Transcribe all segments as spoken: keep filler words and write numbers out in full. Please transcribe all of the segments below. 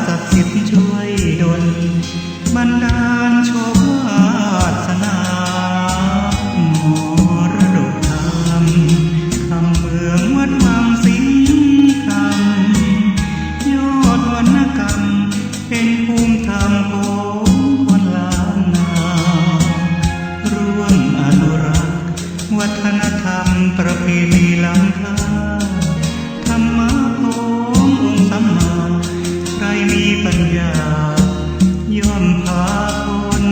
ศักดิ์สิทธิ์ช่วยดล บันดาลโชควาสนา มรดกธรรม คำเมืองวัดวังสิงห์คำ ยอดวรรณกรรม เป็นภูมิธรรมของคนล้านนา ร่วมอนุรักษ์ วัฒนธรรมประเพณีล้ำค่า ธรรมะขององค์สัมมา ใครมีปัญญา ย่อมพาพ้น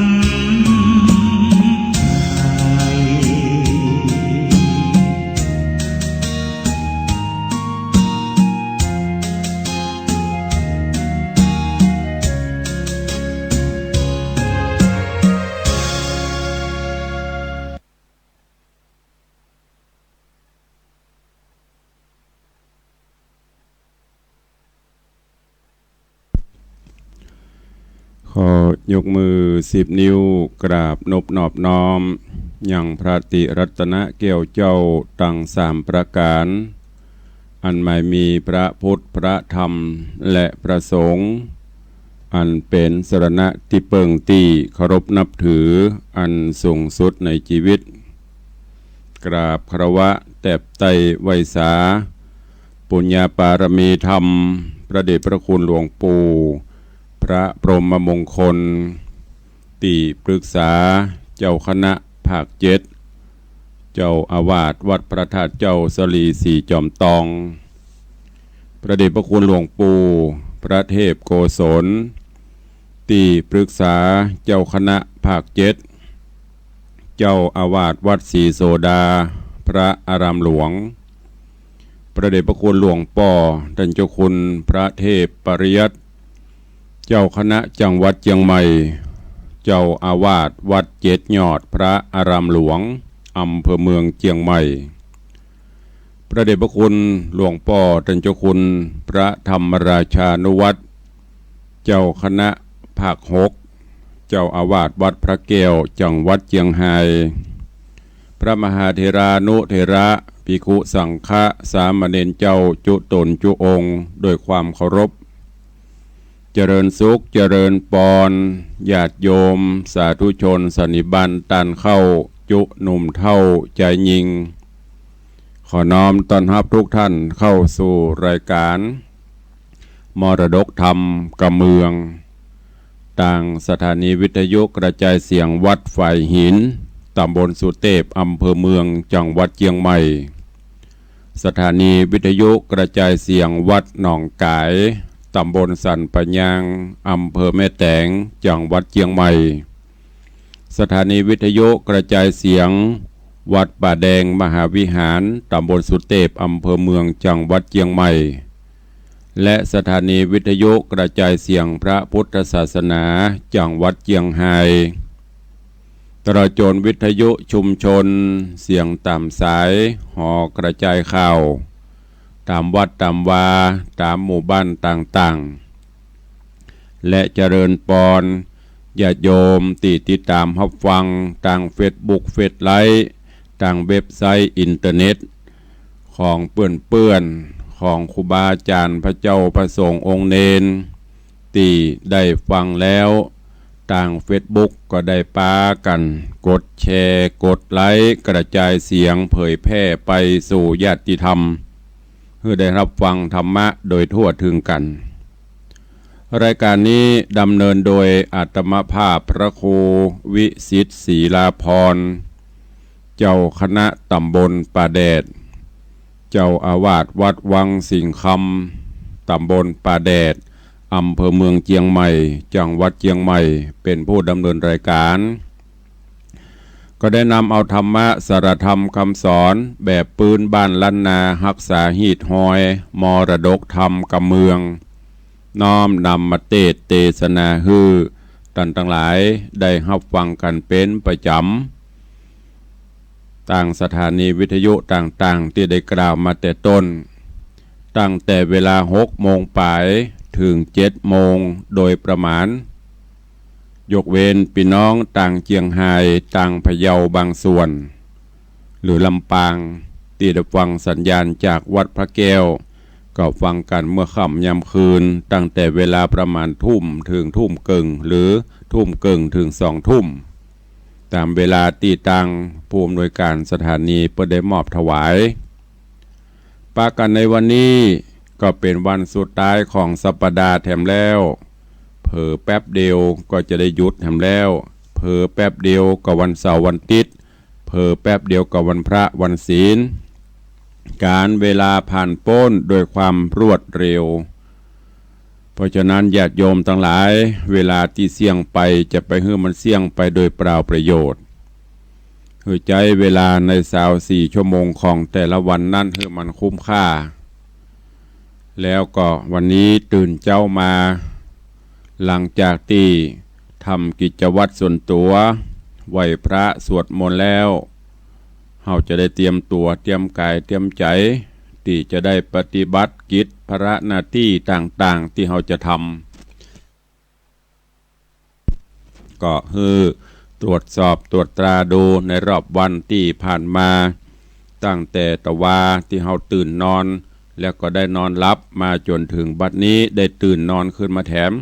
ภัย ขอยกมือสิบนิ้วกราบนบนอบน้อม ยังพระติรัตนแก้วเจ้าตังสามประก๋าน อันหมายมีพระพุทธ พระธรรม และพระสงฆ์ อันเป๋นสรณะตี้เปิ้งตี้เคารพนับถืออันสูงสุดในจีวิต กราบคารวะแตบไต้ไหว้สา ปุญญาปารมีธรรม พระเดชพระคุณหลวงปู่ พระพรหมมงคล ตี้ปรึกษาเจ้าคณะภาคเจ็ด เจ้าอาวาสวัดพระธาตุเจ้าสะหลีสีจอมตอง พระเดชพระคุณหลวงปู่ พระเทพโกศล ตี้ปรึกษาเจ้าคณะภาคเจ็ด เจ้าอาวาสวัดศรีโสดา พระอารามหลวง พระเดชพระคุณหลวงป้อต้านเจ้าคุณพระเทพปริยัติ เจ้าคณะจังหวัดเจียงใหม่ เจ้าอาวาสวัดเจ็ดยอดพระอารามหลวง อำเภอเมืองเจียงใหม่ พระเดชพระคุณหลวงป้อต้านเจ้าคุณพระธรรมราชานุวัฒน์ เจ้าคณะภาคหก เจ้าอาวาสวัดพระแก้ว จังหวัดเจียงฮาย พระมหาเถรานุเถระ ภิกขุสังฆะ สามเณรเจ้าจุ๊ต๋นจุ๊องค์ ด้วยความเคารพ เจริญสุข เจริญปอน ญาติโยม สาธุชนสันนิบาตต้านเข้า จุ๊หนุ่มเฒ่าจายญิง ขอน้อมต้อนฮับทุกท่านเข้าสู่รายการ มรดกธรรมกำเมือง ตางสถานีวิทยุกระจายเสียงวัดฝายหิน ตำบลสุเตพ อำเภอเมือง จังหวัดเจียงใหม่ สถานีวิทยุกระจายเสียงวัดหนองก๋าย ตำบลสันป่ายาง อำเภอแม่แตง จังหวัดเจียงใหม่ สถานีวิทยุกระจายเสียงวัดป่าแดงมหาวิหาร ตำบลสุเตพ อำเภอเมือง จังหวัดเจียงใหม่ และสถานีวิทยุกระจายเสียงพระพุทธศาสนา จังหวัดเจียงฮาย ตลอดจ๋นวิทยุชุมชน เสียงต๋ามสาย หอกระจายข่าว ต๋ามวัดต๋ามวา ต๋ามหมู่บ้านต่างๆ และเจริญปอน ญาติโยมตี้ติดต๋ามฮับฟังตางเฟซบุ๊ก เฟซไลฟ์ ตางเว็บไซต์อินเทอร์เน็ต ของเปื้อนๆ ของครูบาอาจ๋ารย์ พระเจ้าพระสงฆ์องค์เณร ตี้ได้ฟังแล้ว ตางเฟซบุ๊กก็ได้ปากั๋นกดแชร์ กดไลก์ กระจายเสียงเผยแพร่ไปสู่ญาติธรรม หื้อได้ฮับฟังธรรมะโดยทั่วถึงกั๋น รายการนี้ดำเนินโดยอาตมาภาพพระครูวิสิทธิ์ ศรีลาภรณ์ เจ้าคณะตำบลป่าแดด เจ้าอาวาสวัดวังสิงห์คำ ตำบลป่าแดด อำเภอเมืองเจียงใหม่ จังหวัดเจียงใหม่ เป๋นผู้ดำเนินรายการ ก็ได้นำเอาธรรมะสารธรรมคำสอนแบบปื๊นบ้านล้านนา ฮักษาฮีตฮอย มรดกธรรมกำเมือง น้อมนำมาเตสน์เตสนาหื้อต้านตังหลายได้ฮับฟังกั๋นเป๋นประจ๋ำ ตางสถานีวิทยุต่างๆ ตี้ได้กล่าวมาแต่ต้น ตั้งแต่เวลาหกโมงป๋ายเถิงเจ็ดโมงโดยประมาณ ยกเว้นปี้น้องตางเจียงฮาย ตางพะเยาบางส่วน หรือลำปาง ตี้ได้ฟังสัญญาณจากวัดพระแก้ว ก็ฟังกั๋นเมื่อค่ำยามคืน ตั้งแต่เวลาประมาณทุ่มเถิงทุ่มเกิ่ง หรือทุ่มเกิ่งเถิงสองทุ่ม ต๋ามเวลาตี้ตางผู้อำนวยก๋านสถานีเปิ้นได้มอบถวาย ปะกั๋นในวันนี้ก็เป๋นวันสุดท้ายของสัปดาห์แถมแล้ว เผลอแป๊บเดียวก็จะได้หยุดแถมแล้ว เผลอแป๊บเดียวก็วันเสาร์วันอาทิตย์ เผลอแป๊บเดียวก็วันพระวันศีล ก๋าลเวลาผ่านป๊นโดยความรวดเร็ว เพราะฉะนั้นญาติโยมตังหลาย เวลาตี้เสี้ยงไปจะไปหื้อมันเสี้ยงไปโดยเปล่าประโยชน์ หื้อใจ๊เวลาในซาวสี่ชั่วโมงของแต่ละวันนั้นหื้อมันคุ้มค่า แล้วก็วันนี้ตื่นเจ๊ามา หลังจากตี้ทำกิจวัตรส่วนตั๋ว ไหว้พระสวดมนต์แล้ว เฮาจะได้เตรียมตั๋ว เตรียมก๋าย เตรียมใจ๋ ตี้จะได้ปฏิบัติกิจภาระหน้าตี้ต่างๆ ตี้เฮาจะทำ ก็หื้อตรวจสอบตรวจตราดูในรอบวันตี้ผ่านมา ตั้งแต่ตะวาตี้เฮาตื่นนอน แล้วก็ได้นอนหลับมาจ๋นเถิงบัดนี้ได้ตื่นนอนขึ้นมาแถม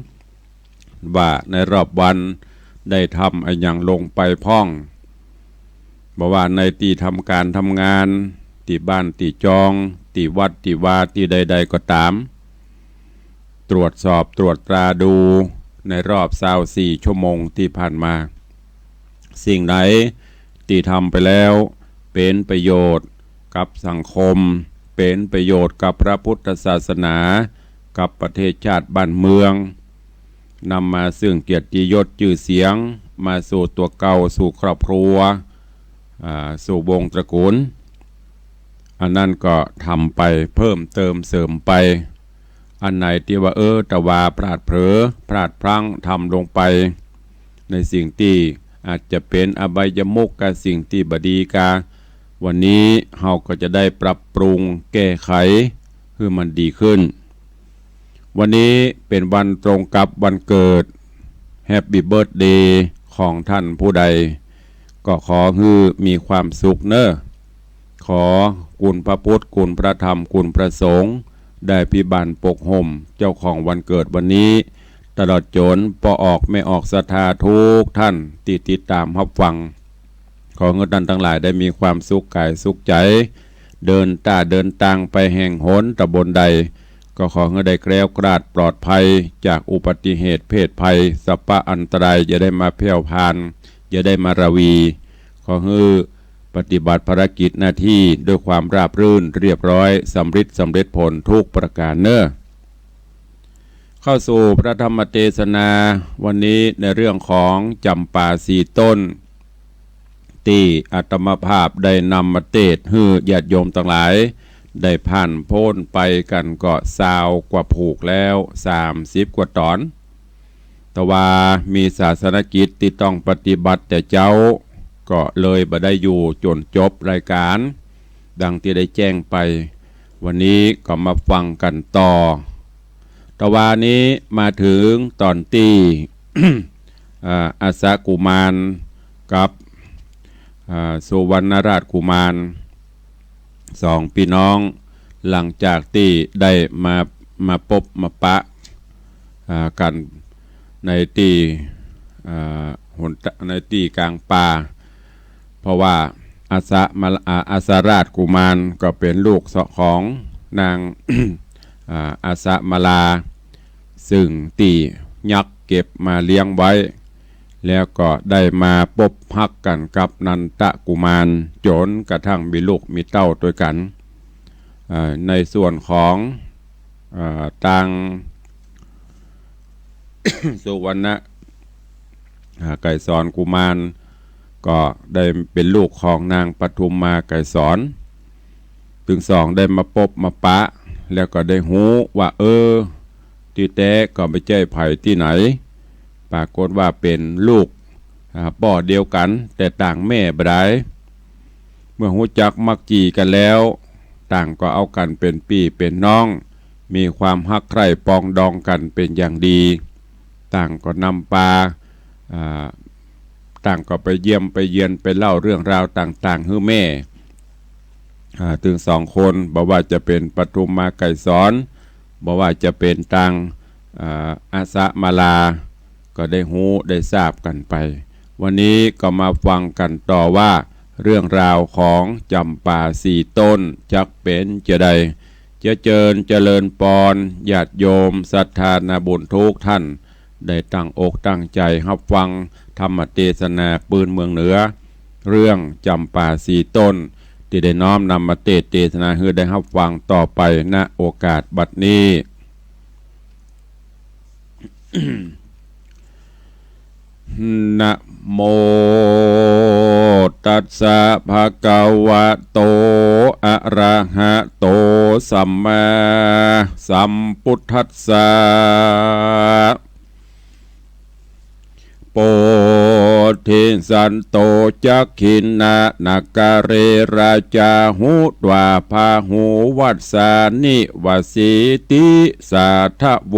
ว่าในรอบวันได้ทำอะหยังลงไปพ่อง บ่ว่าในตี้ทำก๋านทำงาน ตี้บ้านตี้จอง ตี้วัดตี้วา ตี้ใดๆ ก็ต๋าม ตรวจสอบตรวจตราดูในรอบซาวสี่ชั่วโมงตี้ผ่านมา สิ่งไหนตี้ทำไปแล้วเป๋นประโยชน์กับสังคม เป๋นประโยชน์กับพระพุทธศาสนา กับประเทศชาติบ้านเมือง นำมาซึ่งเกียรติยศจื้อเสียง มาสู่ตั๋วเก่า สู่ครอบครัว อ่า สู่วงศ์ตระกูล อันนั้นก็ทำไป เพิ่มเติมเสริมไป อันไหนตี้ว่า เออ ตะวาพลาดเผลอ พลาดพลั้งทำลงไป ในสิ่งตี้อาจจะเป๋นอบายมุขกา สิ่งตี้บ่ดีกา วันนี้เฮาก็จะได้ปรับปรุงแก้ไขหื้อมันดีขึ้น วันนี้เป๋นวันตรงกับวันเกิด Happy Birthday ของท่านผู้ใด ก็ขอหื้อมีความสุขเน่อ ขอคุณพระพุทธ คุณพระธรรม คุณพระสงฆ์ ได้พิบาลปกห่มเจ้าของวันเกิดวันนี้ ตลอดจ๋นป้อออกแม่ออกศรัทธาทุกท่านตี้ติดต๋ามฮับฟัง ขอหื้อต้านตังหลายได้มีความสุขก๋ายสุขใจ๋ เดินต้าเดินตางไปแห่งหนต๋ำบลใด ก็ขอหื้อได้แคล้วคลาดปลอดภัยจากอุบัติเหตุเพศภัย สัพพะอันตรายอย่าได้มาแผ่วพาน อย่าได้มาราวี ขอหื้อปฏิบัติภารกิจหน้าตี้ด้วยความราบรื่นเรียบร้อย สำริดสำเร็จผลทุกประก๋านเน่อ เข้าสู่พระธรรมเตสนาวันนี้ในเรื่องของจ๋ำปาสี่ต้น ตี้อาตมาภาพได้นำมาเตสน์หื้อญาติโยมตังหลาย ได้ผ่านป๊นไปกั๋นก็ซาวกว่าผูกแล้ว สามสิบกว่าต๋อน แต่ว่ามีศาสนกิจตี้ต้องปฏิบัติแต่เจ๊า ก็เลยบ่ได้อยู่จ๋นจบรายก๋าน ดังตี้ได้แจ้งไป วันนี้ก็มาฟังกั๋นต่อ ตะวานี้มาเถิงต๋อนตี้ อ่า อาสะกุมารกับ อ่า สุวรรณราชกุมาร สองปี้น้อง หลังจากตี้ได้มา มาปบมาปะ อ่า กั๋นในตี้ อ่า หนตะ ในตี้ก๋างป่า เพราะว่าอาสะมา อ่า อาสะราชกุมารก็เป๋นลูกของนาง อ่า อาสะมาลา ซึ่งตี้ยักษ์เก็บมาเลี้ยงไว้ แล้วก็ได้มาปบฮักกั๋นกับนันทกุมาร จ๋นกระทั่งมีลูกมีเต้าตวยกั๋น อ่า ในส่วนของ อ่า ตาง สุวรรณะ อ่า ไกรสรกุมาร ก็ได้เป๋นลูกของนางปทุมมาไกรสร ตึงสองได้มาปบมาปะ แล้วก็ได้ฮู้ว่า เออ ตี้แต๊ก็บ่ใจ้ใผตี้ไหน ปรากฏว่าเป๋นลูก อ่า ป้อเดียวกั๋น แต่ต่างแม่บ่ดาย เมื่อฮู้จักมักจี๋กั๋นแล้ว ต่างก็เอากั๋นเป๋นปี้เป๋นน้อง มีความฮักใคร่ปรองดองกั๋นเป๋นอย่างดี ต่างก็นำปา อ่า ต่างก็ไปเยี่ยมไปเยียนไปเล่าเรื่องราวต่างๆ หื้อแม่ อ่า ตึงสองคน บ่ว่าจะเป๋นปทุมมาไกรสร บ่ว่าจะเป๋นตาง อ่า อาสะมาลา ก็ได้ฮู้ได้ทราบกั๋นไป วันนี้ก็มาฟังกั๋นต่อว่า เรื่องราวของจ๋ำปาสี่ต้นจักเป๋นจาใด จะเจิญเจริญปอน ญาติโยมศรัทธานาบุญทุกท่าน ได้ตั้งอกตั้งใจ๋ฮับฟังธรรมเตสนาปื้นเมืองเหนือ เรื่องจ๋ำปาสี่ต้น ตี้ได้น้อมนำมาเตสน์เตสนาหื้อได้ฮับฟังต่อไป ณ โอกาสบัดนี้ นะโมตัสสะ ภะคะวะโต อะระหะโต สัมมาสัมพุทธัสสะ โพธิสัตโต จักขินะนคาเร ราชาหุตวา พาหุวัสสา นิวาสีติสาทะโว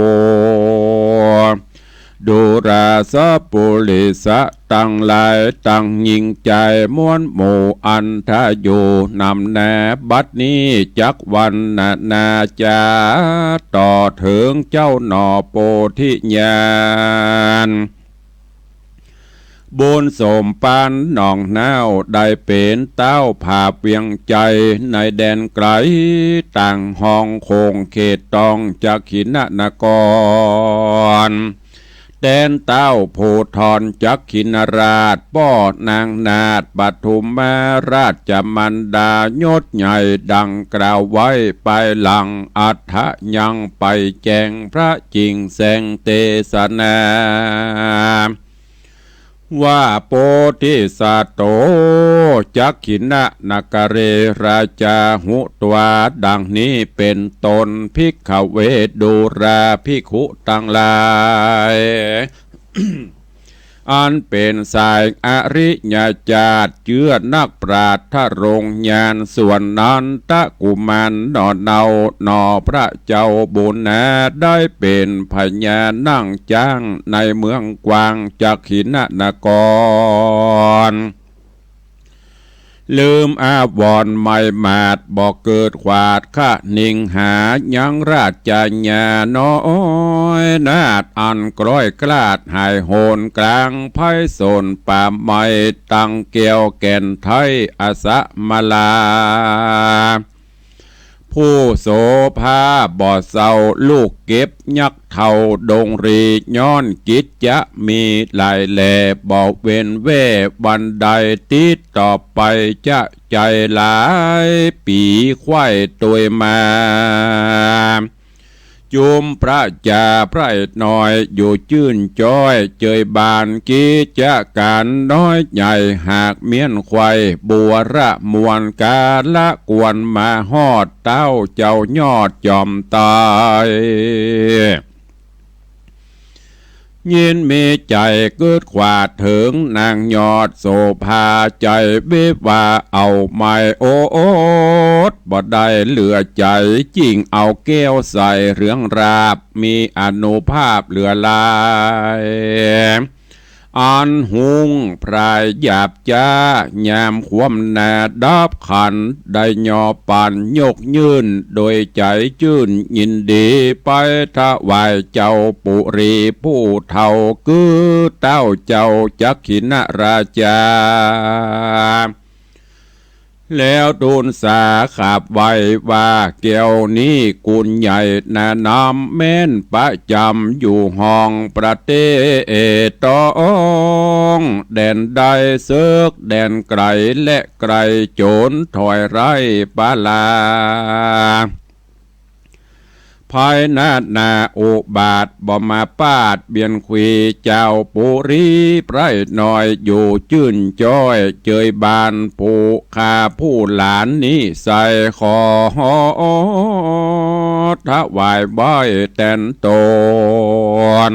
ดูราสะปุริสะ ตังหลายตังญิงจายมวลหมู่อันทะอยู่นำหน้า บัดนี้จักวรรณนาจา ต่อเถิงเจ้าหน่อโพธิญาณ บุญสมปานหนองน้าว ได้เป๋นเต๊าผาบเวียงชัย ในแดนไก๋ต่างฮองโขงเขตตองจักขินนคร แตนเต๊าภูธรจักขินราช ป้อนางนาถปทุมมาราชมารดายศใหญ่ ดังกล่าวไว้ปายหลัง อัฏฐะยังไปแจ้งพระจิ่งแสงเตสนา ว่าโพธิสัตโต จักขินนคาเร ราชาหุตวา ดังนี้เป๋นต้น ภิกขเว ดูราภิกขุตังหลาย อันเป๋นสายอริยจาติ เจื้อนักปราชญ์ทรงญาณ ส่วนนันทกุมารหน่อเนา หน่อพระเจ้าบุญนา ได้เป๋นพญานั่งจ๊าง ในเมืองกว้างจักขินนคร ลืมอาวรณ์ไมมาด บ่เกิดขวาดคะนิงหา ยังราชญาน้อยนาถ อันกร้อยกล้าดหายโหน กลางไพศาลป่าไม้ ตังแก้วแก่นไทยอาสะมาลา ผู้โสภาบ่เศร้า ลูกเก็บยักษ์เฒ่าดงรี ย้อนกิจจะมีหลายแล บ่เว้นแว่วันใด ติดต่อไปจะใจ๋หลายปี๋ไขว่ตวยมา จุมพระจาไพร่น้อย อยู่จื้นจ้อยเจยบาน กิจก๋านน้อยใหญ่หากเมี้ยนไขว่ บัวระมวลกาละกวน มาฮอดเต๊าเจ้ายอดจอมไต ยินมีใจ๋เกิดขวาดเถิงนางยอดโสภา ใจ๋วิวาเอาไม้โอด บ่ได้เหลือใจ๋ จิ่งเอาแก้วใสเหลืองราบ มีอานุภาพเหลือหลาย อันหุงพรายหยาบจ๊า ยามคว่ำหน้าดับขัน ได้ยอปันยกยื่น โดยใจ๋จื้นยินดี ไปถวายเจ้าปุรีผู้เฒ่า คือเต๊าเจ้าจักขินราชา แล้วทูลสาขาบไหว้ว่า แก้วนี้กุณใหญ่นาน้ำ แม้นประจ๋ำอยู่ฮองประเทศตอง แดนใดเสิกแดนไก๋และไก๋โจ๋น ถอยไร้ปาลา ภายหน้านาอุบาทบ่มาปาดเบียนขวี เจ้าปุรีไพร่น้อยอยู่จื้นจ้อย เจยบานผู้ข้าผู้หลานนิสัย ขอถวายไหว้แตนตน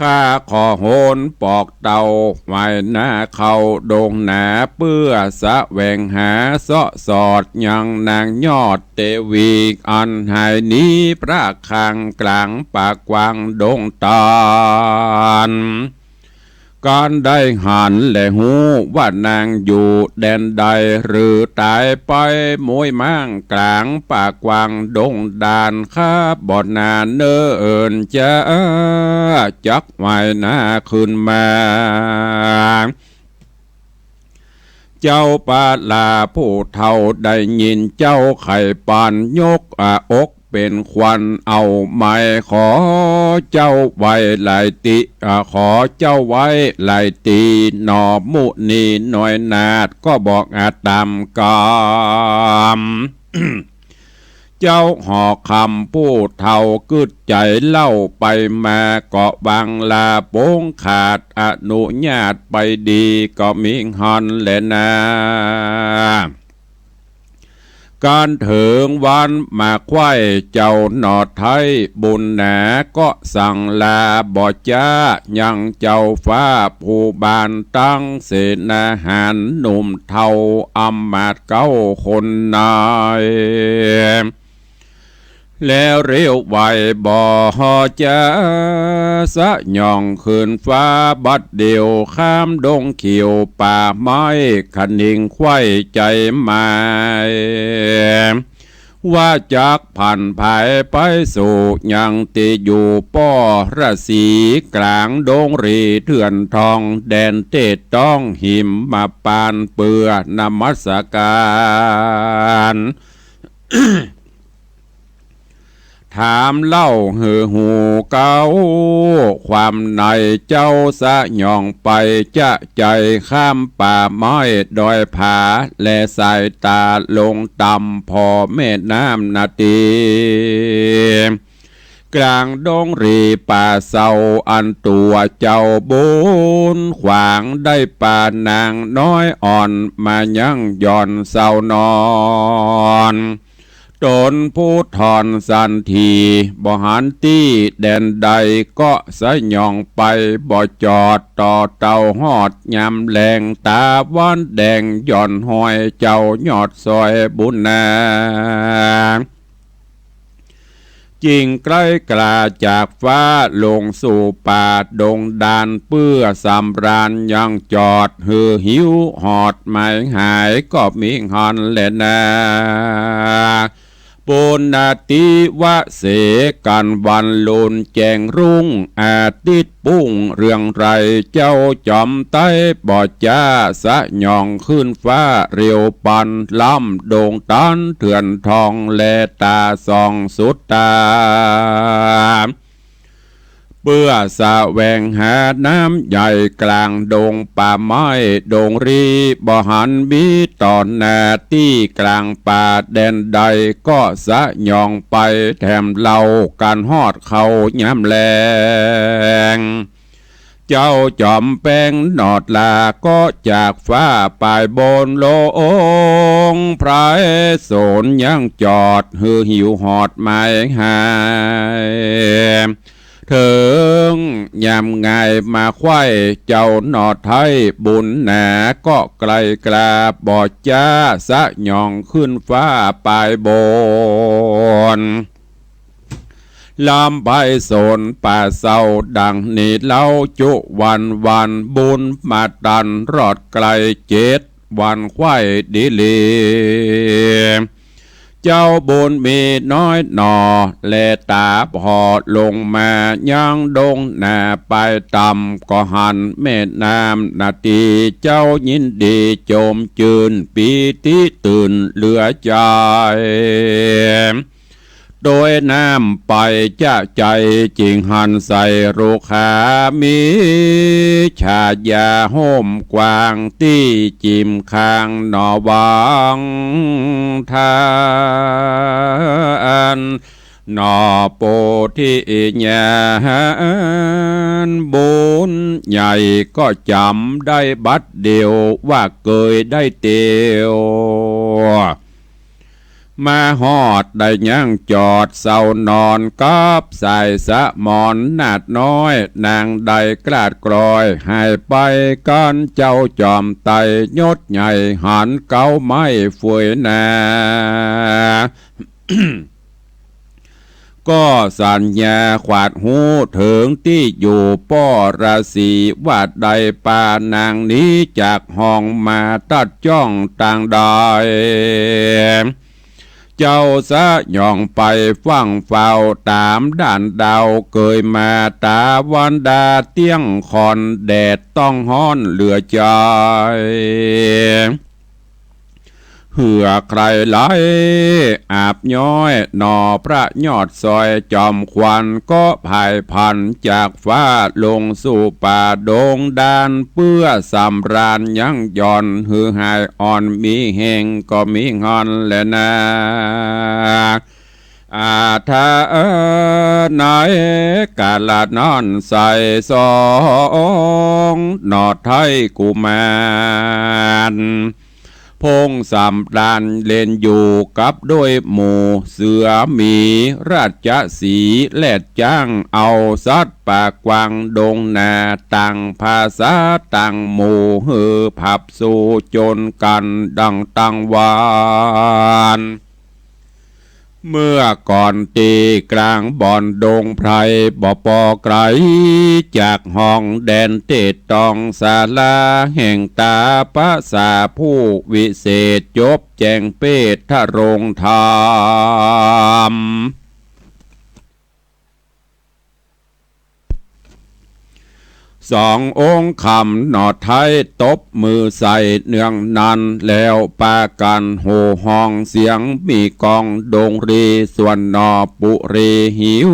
ข้าขอโหนปอกเต้าไหว้นาเข้าดงนา เปื้อแสวงหาเซาะสอดยังนางยอดเตวี อันหายหนีพระคลังกลางป่ากว้างดงตาล การได้หันและฮู้ว่านางอยู่แดนใด หรือต๋ายไปมุยม้างก๋างป่ากว้างดงดาน ข้าบ่นาเนิ่นจ๊า จักไหว้หน้าขึ้นมา เจ้าปาลาผู้เฒ่าได้ยินเจ้าใค่ปานยก อา อกเป๋นขวัญเอาไม้ ขอเจ้าไว้หลายตี้ อา ขอเจ้าไว้หลายตี้ หน่อมุนีน้อยนาฏ ก็บอกอาต๋ามกำ เจ้าหอคำผู้เฒ่ากึ๊ดใจ๋เล่าไปมา ก็วางลาปงขาดอนุญาตไปดี ก็มีหั้นแลนา กั๋นเถิงวันมาไขว้เจ้าหนอไท้บุญหนา ก็สั่งลาบ่จ๊ายังเจ้าฟ้าผู้บาน ตังเสนาหารหนุ่มเฒ่าอำมาตย์เก๊าคนนาย แล้วเร็วไวบ่จ๊า สะหย่องขึ้นฟ้าบัดเดี่ยว ข้ามดงเขียวป่าไม้ คะนิงไขว้ใจ๋หมาย ว่าจักผันผายไปสู่ยังตี้อยู่ป้อราศี ก๋างดงหรีเถื่อนทอง แดนเต๊ะต้องหิมมาปาน เปื้อนมัสก๋าน ถามเล่าหื้อฮู้เก๊า ความในเจ้าสะหย่องไป จะใจ๋ข้ามป่าไม้ดอยผา แลสายต๋าลงต่ำผ่อแม่น้ำนาตี้ ก๋างดงหรีป่าเซา อันตั๋วเจ้าบุญขวาง ได้ปานางน้อยอ่อน มายังหย่อนเซานอน ต๋นผู้ทอนสันที บ่หันตี้แดนใด ก็สะหย่องไปบ่จอด ต่อเต้าฮอดยามแลง ต๋าวันแดงหย่อนฮอย เจ้ายอดซอยบุญนา จิ่งใก้กล้าจากฟ้าลงสู่ป่าดงดาน เปื้อสำราญยังจอด หื้อหิวฮอดหมายหาย ก็มีหั้นแลนา ปุณณติวะเสกั๋นวันลุนแจ้งรุ่ง อาทิตย์ปุ้งเรืองไร้ เจ้าจอมไต้บ่จ๊า สะหย่องขึ้นฟ้าเร็วปัน ล้ำดงตันเถื่อนทอง แลต๋าส่องสุดต๋า เปื้อแสวงหาน้ำใหญ่ก๋างดงป่าไม้ดงหรี บ่หันมีต่อหน้าตี้ก๋างป่าแดนใด ก็สะหย่องไปแถมเล่ากั๋นฮอดเข้ายามแลง เจ้าจอมแป้งหนอดลา ก็จากฟ้าไปบนลง ไพรสนยังจอด หื้อหิวฮอดหมายหาย เถิงยามงายมาไขว้ เจ้าหนอไท้บุญหนา ก็ใก้กล้าบ่จ๊า สะหย่องขึ้นฟ้าไปบน ลำไพศาลป่าเซาดังนี้เล่า จุวันวันบุญมาตันรอดไกล เจ็ดวันไขว้ดีหลี เจ้าบุญมีน้อยหน่อ แลต๋าผ่อลงมายังดงนา ไปต่ำก็หันแม่น้ำนาตี้ เจ้ายินดีจมจื้น ปีติตื่นเหลือใจ๋ โดยน้ำไปจะใจ๋ จึงหันใส่ลูกขา มีชายาห่มกว้าง ตี้จิ่มข้างหนอวังทาน หนอโปธิญาณ บุญใหญ่ก็จ๋ำได้บัดเดียว ว่าเกยได้เตียว มาฮอดได้ยังจอดเซานอน กับสายสะหมอนนาฏน้อย นางได้กลาดกลอย หายไปกั๋นเจ้าจอมไต้ ยศใหญ่หันเก๊าไม้เฟยหนา ก็สัญญาขวาดฮู้เถิงตี้อยู่ป้อราศี ว่าได้ปานางนี้จากห้องมาตัดจ้องตางใด เจ้าสยองไปฟั่งเฝ้าต๋ามด้านดาว เกยมาต๋าวันดาเตี้ยงคอน แดดต้องฮ้อนเหลือใจ๋ เหื่อใคร่ไหลอาบย้อยหน่อพระยอดสอย จอมขวัญก็ผายผันจากฟ้าลงสู่ป่าดงดาน เปื้อสำราญยั้งหย่อน หื้อหายอ่อนมีแฮงก็มีงอนแลนา อาถรรพ์ในกาละนั้นใส่สองหน่อไทยกุมาร พงสำราญเล่นอยู่กับด้วยหมู่เสือหมี ราชสีห์แลดจ๊าง เอาสัตว์ป่ากวางดงนา ต่างภาษาต่างหมู่ หื้อผับสู้จนกั๋นดั่งตังวา เมื่อก่อนตี้กลางบ่อนดงไพร บ่ปอไก๋จากห้องแดนเตดตอง ศาลาแห่งต๋าภาษาผู้วิเศษ จบแจ้งเปตรโรงธรรม สององค์คำหน่อไทยตบมือใส่เนืองนั้น แล้วปากั๋นโห่ฮ้องเสียงมีก้อง ดงรีส่วนหน่อปุรีหิว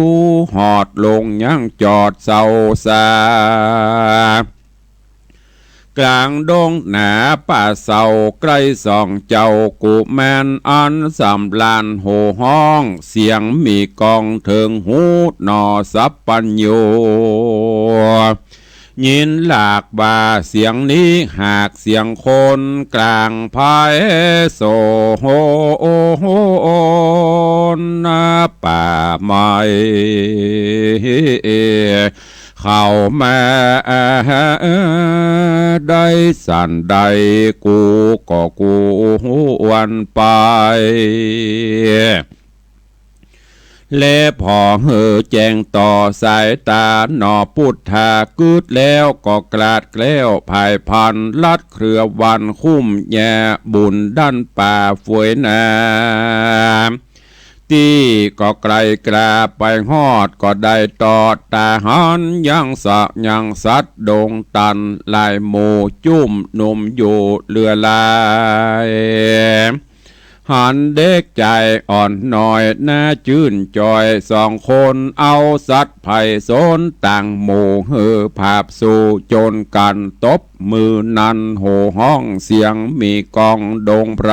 ฮอดลงยังจอดเซาสา ก๋างดงหนาป่าเซาใก้สองเจ้ากุมาร อันสำราญโห่ฮ้องเสียงมีก้องเถิงหูหน่อสัพพัญญู ยินหลากว่าเสียงนี้หากเสียงคน กลางไพศาลป่าไม้ เข้ามาได้สันใด กูก็ควรไป และผ่อหื้อแจ้งต่อสายต๋าหน่อปุทธา กึ๊ดแล้วก็กลาดแคล้วผายพลัน ลัดเครือวันคุ้มแย่บุญดั้นป่าเฟยนา ตี้ก็ไก๋กล้าไปฮอด ก็ได้ตอดต๋าหันยังสะยังสัตว์ดงตัน หลายหมู่จุ้มหนุ่มอยู่เหลือหลาย หันเด็กจายอ่อนน้อยหน้าจื้นจอย สองคนเอาสัตว์ไพศาลต่างหมู่ หื้อผาบสู้จนกั๋นตบมือนั้น โห่ฮ้องเสียงมีก้องดงไพร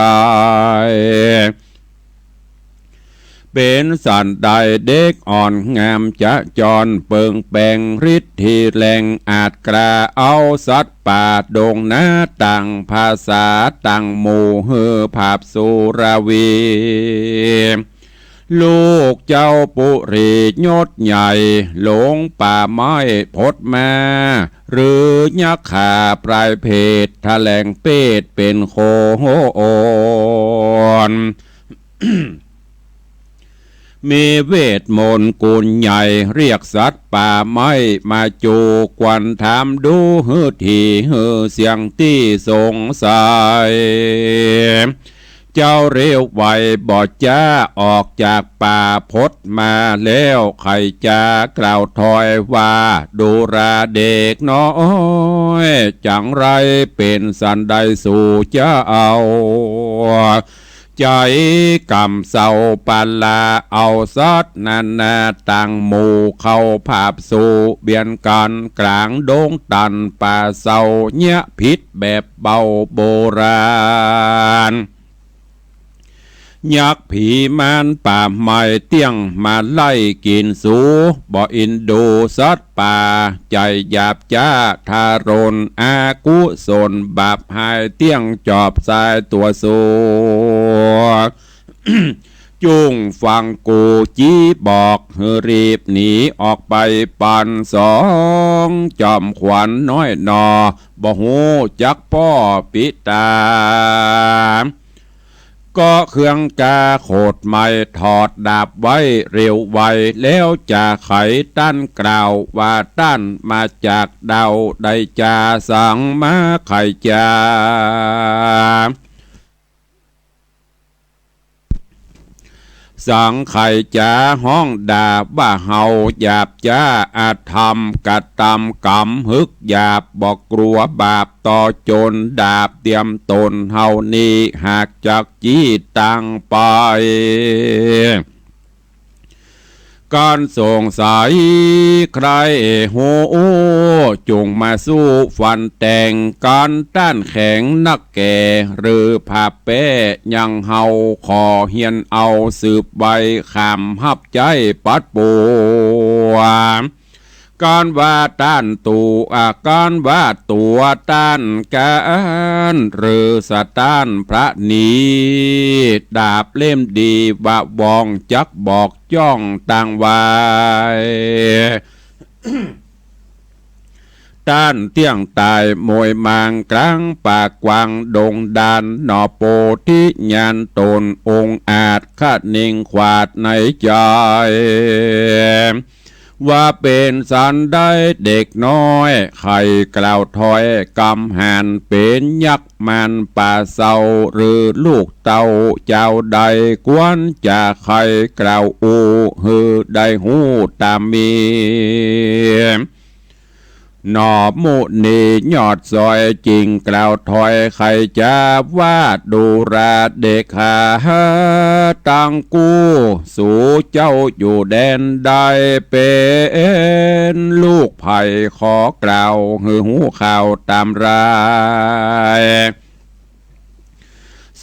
เป๋นสันใดเด็กอ่อนงามจะจร เปิงแป๋งฤทธิแรงอาจกล้า เอาสัตว์ป่าดงนาต่างภาษาต่างหมู่ หื้อผาบสู้ราวี ลูกเจ้าปุรียศใหญ่ หลงป่าไม้พดมา หรือยักขาปลายเพด แถลงเปตรเป๋นโขน มีเวทมนต์กุลใหญ่ เรียกสัตว์ป่าไม้มาจู ควรถามดูหื้อถี่ หื้อเสียงตี้สงสัย เจ้าเร็วไวบ่จ๊า ออกจากป่าพดมาแล้ว ใค่จะกล่าวถ้อยว่า ดูราเด็กน้อย จั๋งไรเป๋นสันใดสูจะเอา ใจ๋กำเศร้าปะละ เอาสัตว์นานาต่างหมู่ เข้าผาบสู้เบียดกั๋น ก๋างดงตันป่าเศร้า เยียะผิดแบบเบาโบราณ ยักษ์ผีมารป่าไม้เตี้ยงมาไล่กิ๋นสู บ่อินดูสัตว์ป่า ใจ๋หยาบจ๊าทารุณ อกุศลบาปหายเตี้ยงจอบสายตั๋วสู จุ่งฟังกู๋จี้บอก หื้อรีบหนีออกไปปันสอง จอมขวัญน้อยหน่อ บ่ฮู้จักป้อปิต๋า ก็เคืองกาโขดไหม้ถอดดาบไว้เร็วไว แล้วจะใค่ต้านกล่าวว่าต้านมาจากเดา ได้จาสังมาใค่จ๋า สังใค่จ๋าฮ้องด่าว่าเฮาหยาบจ๊าอธรรม กระตำกรรมหึกหยาบ บ่กลัวบาปต่อจน ดาบเตียมต๋นเฮานี้ หากจักจี้ตังไป ก๋านสงสัยใคร่ฮู้ จุ่งมาสู้ฟันแต่ง ก๋านต้านแข็งนักแก่ หรือผาแป้ยังเฮา ขอเฮียนเอาสืบไว้ ขามฮับใจ๊ปัดปั๋ว ก๋านว่าต้านตั๋ว อา ก๋านว่าตั๋วต้านก๋าน หรือสะต้านพระหนี ดาบเล่มดีวะวอง จักบอกจ้องตังไว้ ต้านเตี้ยงต๋ายมวยมาง ก๋างป่ากว้างดงดาน หน่อโพธิญาณต๋นองอาจ คะเน่งขวาดในใจ๋ ว่าเป๋นสันใดเด็กน้อย ใค่กล่าวถ้อยกำหาน เป๋นยักษ์มารป่าเซา หรือลูกเต้าจาวใด ควรจะใค่กล่าวอู้ หื้อได้ฮู้ต๋ามมี หน่อมุนียอดสอย จึงกล่าวถ้อยใค่จ๋าว่า ดูราเด็กหาตังกู้ สูเจ้าอยู่แดนใด เป๋นลูกใผ ขอกล่าวหื้อฮู้ข่าวต๋ามราย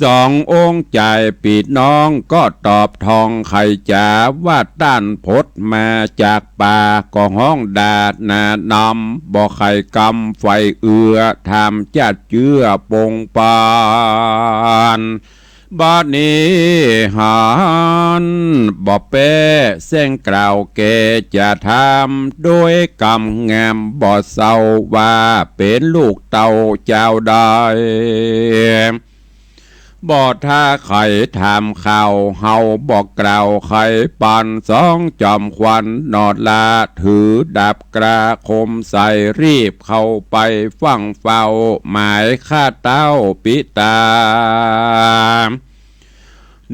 สององค์จายปี้น้องก็ตอบทองใค่จ๋าว่า ต้านผดมาจากป่า ก็ฮ้องด่าหน้านำ บ่ใค่กำไฟเอื้อ ถามจาดเจื้อปงปาน บ่หนีหัน บ่แป๊แส้งกล่าวแก่ จะถามโดยกำงาม บ่เซาว่าเป๋นลูกเต้าจาวใด บ่ถ้าใค่ถามข่าว เฮาบ่กล่าวใค่ปัน สองจอมขวัญหน่อลา ถือดาบกล้าคมใส รีบเข้าไปฟั่งเฝ้า หมายข้าเต้าปิตา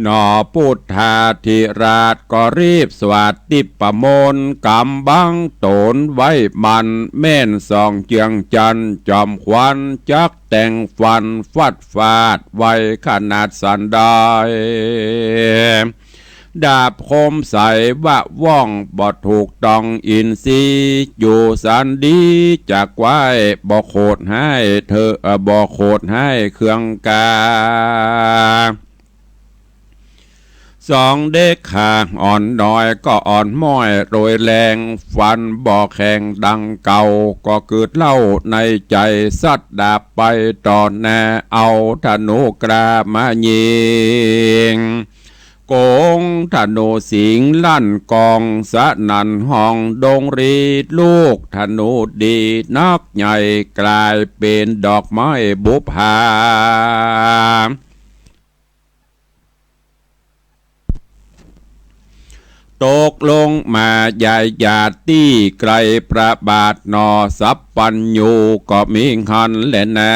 หน่อปุทธาธิราช ก็รีบสวาดทิพย์ประมนต์ ก๋ำบังต๋นไว้มั่น แม่นส่องเจืองจันทร์ จอมขวัญจักแต่งฟัน ฟัดฟาดไวขนาดสันใด ดาบคมใสวะว่อง บ่ถูกต้องอินทรีย์ อยู่สันดีจักไว้ บ่โขดฮ้ายเถอะ บ่โขดฮ้ายเคืองกา สองเด็กข้าอ่อนน้อย ก็อ่อนม้อยโดยแรง ฟันบ่แข็งดังเก่า ก็กึ๊ดเล่าในใจ๋ สัดดาบไปต่อหน้า เอาธนูกล้ามายิง กงธนูสิงห์ลั่นก้อง สนั่นห้องดงรี ลูกธนูดีนักใหญ่ กลายเป๋นดอกไม้บุปผา ตกลงมาใหญ่หยาดตี้ไกล พระบาทหน่อสัพพัญญู ก็มีหั้นแลนา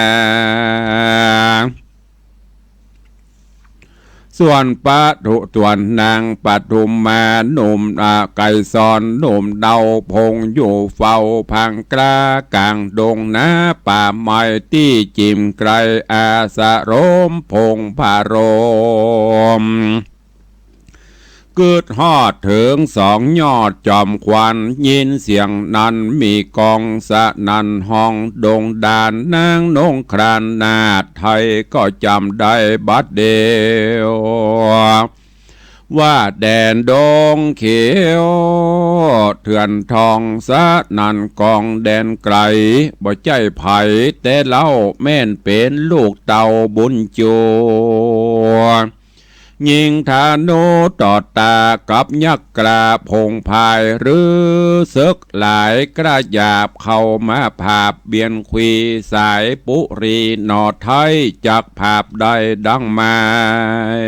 ส่วนปะทุ ส่วนนางปทุมมาหนุ่ม อา ไกรสรหนุ่มเดาพงอยู่เฝ้าพังกล้ากลางดงนาป่าไม้ตี้จิ่มไกล อาสรมพงพะโรม กึ๊ดฮอดเถิงสองยอดจอมขวัญ ยินเสียงนั้นมีก้อง สนั่นห้องดงดาน นางนงครานนาถไทย ก็จ๋ำได้บัดเดียว ว่าแดนดงเขียวเถื่อนทอง สนั่นก้องแดนไกล บ่ใจ้ใผแต่เล่า แม่นเป๋นลูกเต้าบุญจู ยิงธนูต่อตากับยักษ์กล้าผงพาย ฤๅเสิกหลายกล้าหยาบเข้ามาผาบ เบียนขวีสายปุรีหน่อไท้ จักผาบได้ดังหมาย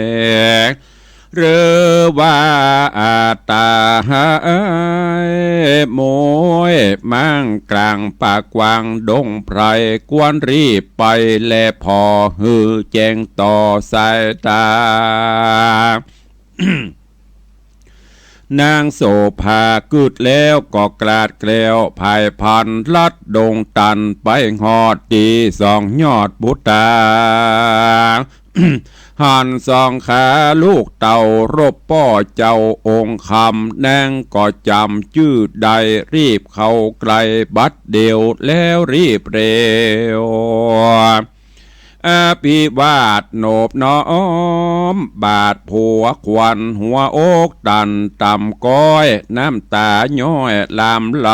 ฤๅว่าอาตาหายมวย มั่งกลางป่ากว้างดงไพร ควรรีบไปแลผ่อ หื้อแจ้งต่อสายตา นางโสภากึ๊ดแล้วก็กลาดแกล้ว ผายพลันลัดดงตัน ไปฮอดตี้สองยอดปุตตา หันสองขาลูกเต้ารบป้อเจ้าองค์คำ นางก็จ๋ำจื้อได้ รีบเข้าใกล้บัดเดี่ยว แล้วรีบเร็ว อภิวาทโนบน้อม บาทผัวขวัญหัวอกตันต่ำก้อย น้ำตาย้อยหลั่งไหล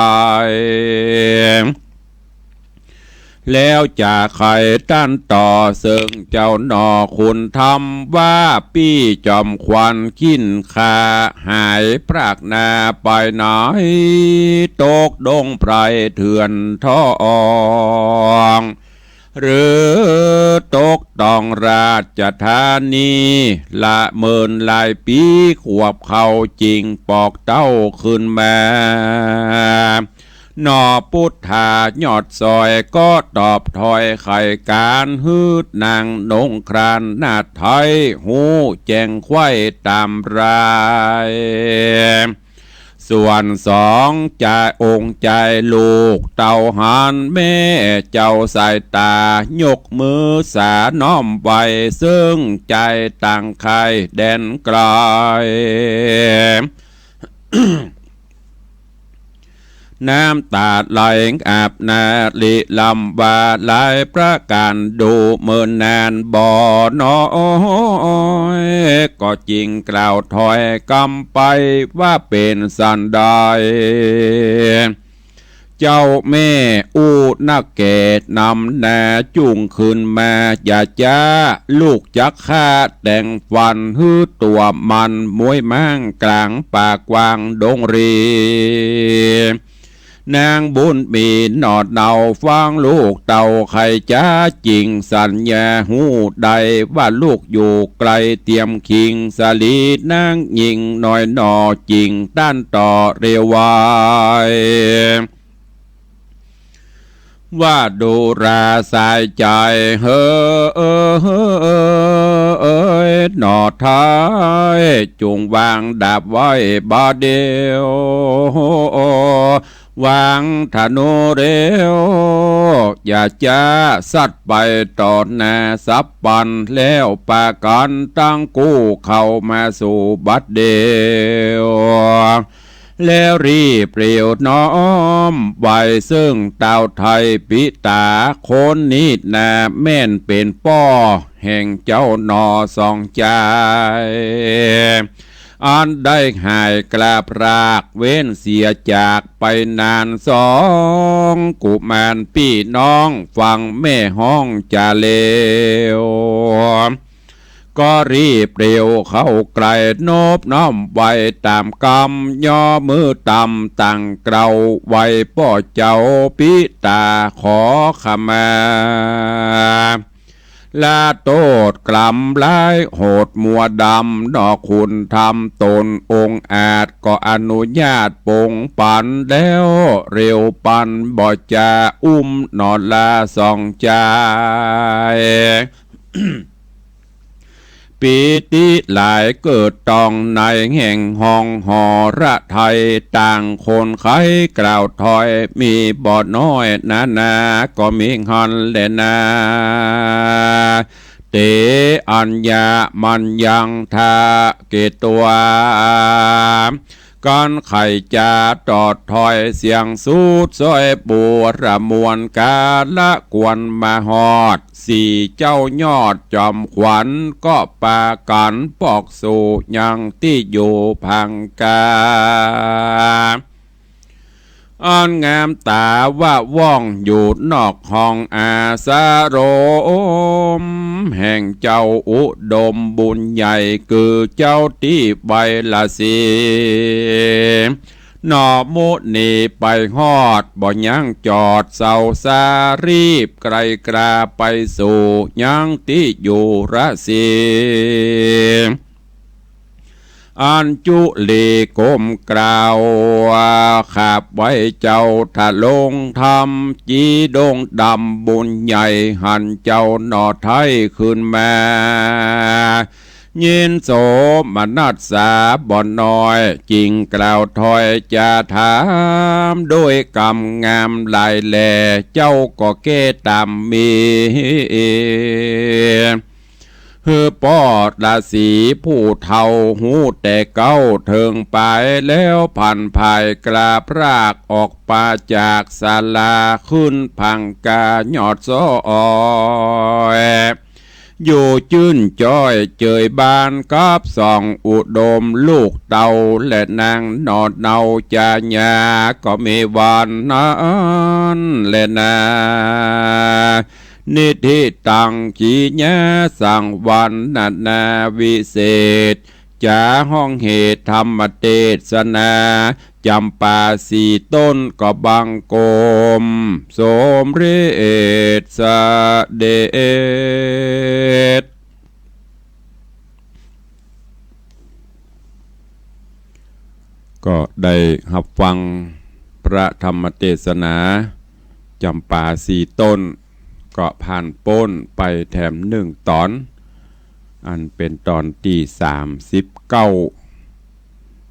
แล้วจะใค่ต้านต่อเซิ่งเจ้าหน่อคุณธรรม ว่าปี้จอมขวัญขิ้นข้า หายพรากนาไปไหน ตกดงไพรเถื่อนทอง ฤๅตกต้องราชธานี ละเมินหลายปี๋ ขวบเข้าจิ่งปอกเต้าขึ้นมา หน่อปุทธายอดซอย ก็ตอบถ้อยไขก๋าน หื้อนางนงครานนาถไทย ฮู้แจ้งไขว้ต๋ามราย ส่วนสองจายองค์จายลูกเต้าหัน แม่เจ้าสายตายกมือสาน้อมไหว้ เซิ่งจายตังไข่แดนไกล น้ำต๋าไหลอาบหน้าลิลำว่า หลายประก๋านดูเมินนานบ่น้อย ก็จิ่งกล่าวถ้อยกำไป ว่าเป๋นสันใด เจ้าแม่อู้นักแก่นำหน้าจุ่งขึ้นมา อย่าจ๊า ลูกจักข้าแต่งฝัน หื้อตั๋วมันมวยมั่งกลางป่ากว้างดงรี นางบุญมีหนอดเนาฟังลูกเต้าไขจ๋าจิ่ง สัญญาฮู้ได้ว่าลูกอยู่ไกลเตียมคิง สลีนางญิงน้อยหน่อจิ่งต้านต่อเร็วไว ว่าดูราสายใจ๋ เฮย หน่อไท้ จุ่งวางดาบไว้บ่าเดี่ยว วางธนูเร็ว อย่าจ๊า สัตว์ไปต่อหน้าสับปัน แล้วปากั๋นตังกู้เข้ามาสู่บัดเดี่ยว แล้วรีบเร็วน้อมไหว้เซิ่งเต้าไทยปิต๋า คนนี้นาแม่นเป๋นป้อแห่งเจ้าหน่อสองจาย อันได้หายกล้าพราก เว้นเสียจากไปนานสอง กุมารปี้น้องฝั่งแม่ฮ้องจาเลว ก็รีบเร็วเข้าใกล้ นบน้อมไหว้ต๋ามกำ ย่อมือต่ำตังเกล้า ไหว้ป้อเจ้าปิต๋าขอขมา ละโต้ษกรรมร้ายโหดมัวดำ หน่อคุณธรรมต๋นองอาจ ก็อนุญาตปงปัน แล้วเร็วปันบ่จะอุ้มหน่อลาสองจาย ปีติหลายเกิดต้องในแห่งห้องหอระไทย ต่างคนใค่กล่าวถ้อยมีบ่น้อยนานา ก็มีหั้นแลนา เต อัญญามัญญัง ทะ เกตวา กั๋นไขจ๋าตอดถ้อยเสียงสูด ซ่อยบัวระมวลกาละกวนมาฮอด สี่เจ้ายอดจอมขวัญ ก็ปากั๋นปอกสู่ยังตี้อยู่พังกา เ อันงามต๋าว่าว่องอยู่นอกห้องอาสรม แห่งเจ้าอุดมบุญใหญ่ คือเจ้าตี้ไวลาสี หนอมุนีไปฮอด บ่ยังจอดเศร้าสา รีบไกลกราไปสู่ยังตี้อยู่ราสี อันจุลีก้มกราบ ขาบไหว้เจ้าทะลงธรรม จีดงดำบุญใหญ่ หันเจ้าหน่อไท้คืนมา ยินโสมนัสสาบ่น้อย จึงกล่าวถ้อยจะถาม ด้วยกำงามหลายแล เจ้าก็แก้ต๋ามมี หื้อป้อราสีผู้เฒ่า ฮู้แต่เก๊าเถิงป๋าย แล้วผันผายกล้าพรากออกปาจากศาลา ขึ้นพังกายอดซ้อย อยู่จื้นจ้อยเจยบานกับส่องอุดม ลูกเต้าและนางหน่อเนาจาญา ก็มีวันนั้นแลนา นิธิตัง กิริยาสังวรรณนาวิเศษ จ๋าฮ้องเหตุธรรมเตสนา จ๋ำปาสี่ต้นก็บังคมสมเร็จเสด็จ ก็ได้ฮับฟังพระธรรมเตสนา จ๋ำปาสี่ต้น ก็ผ่านป๊นไปแถมนึ่งต๋อน อันเป๋นต๋อนตี้สามสิบเก้า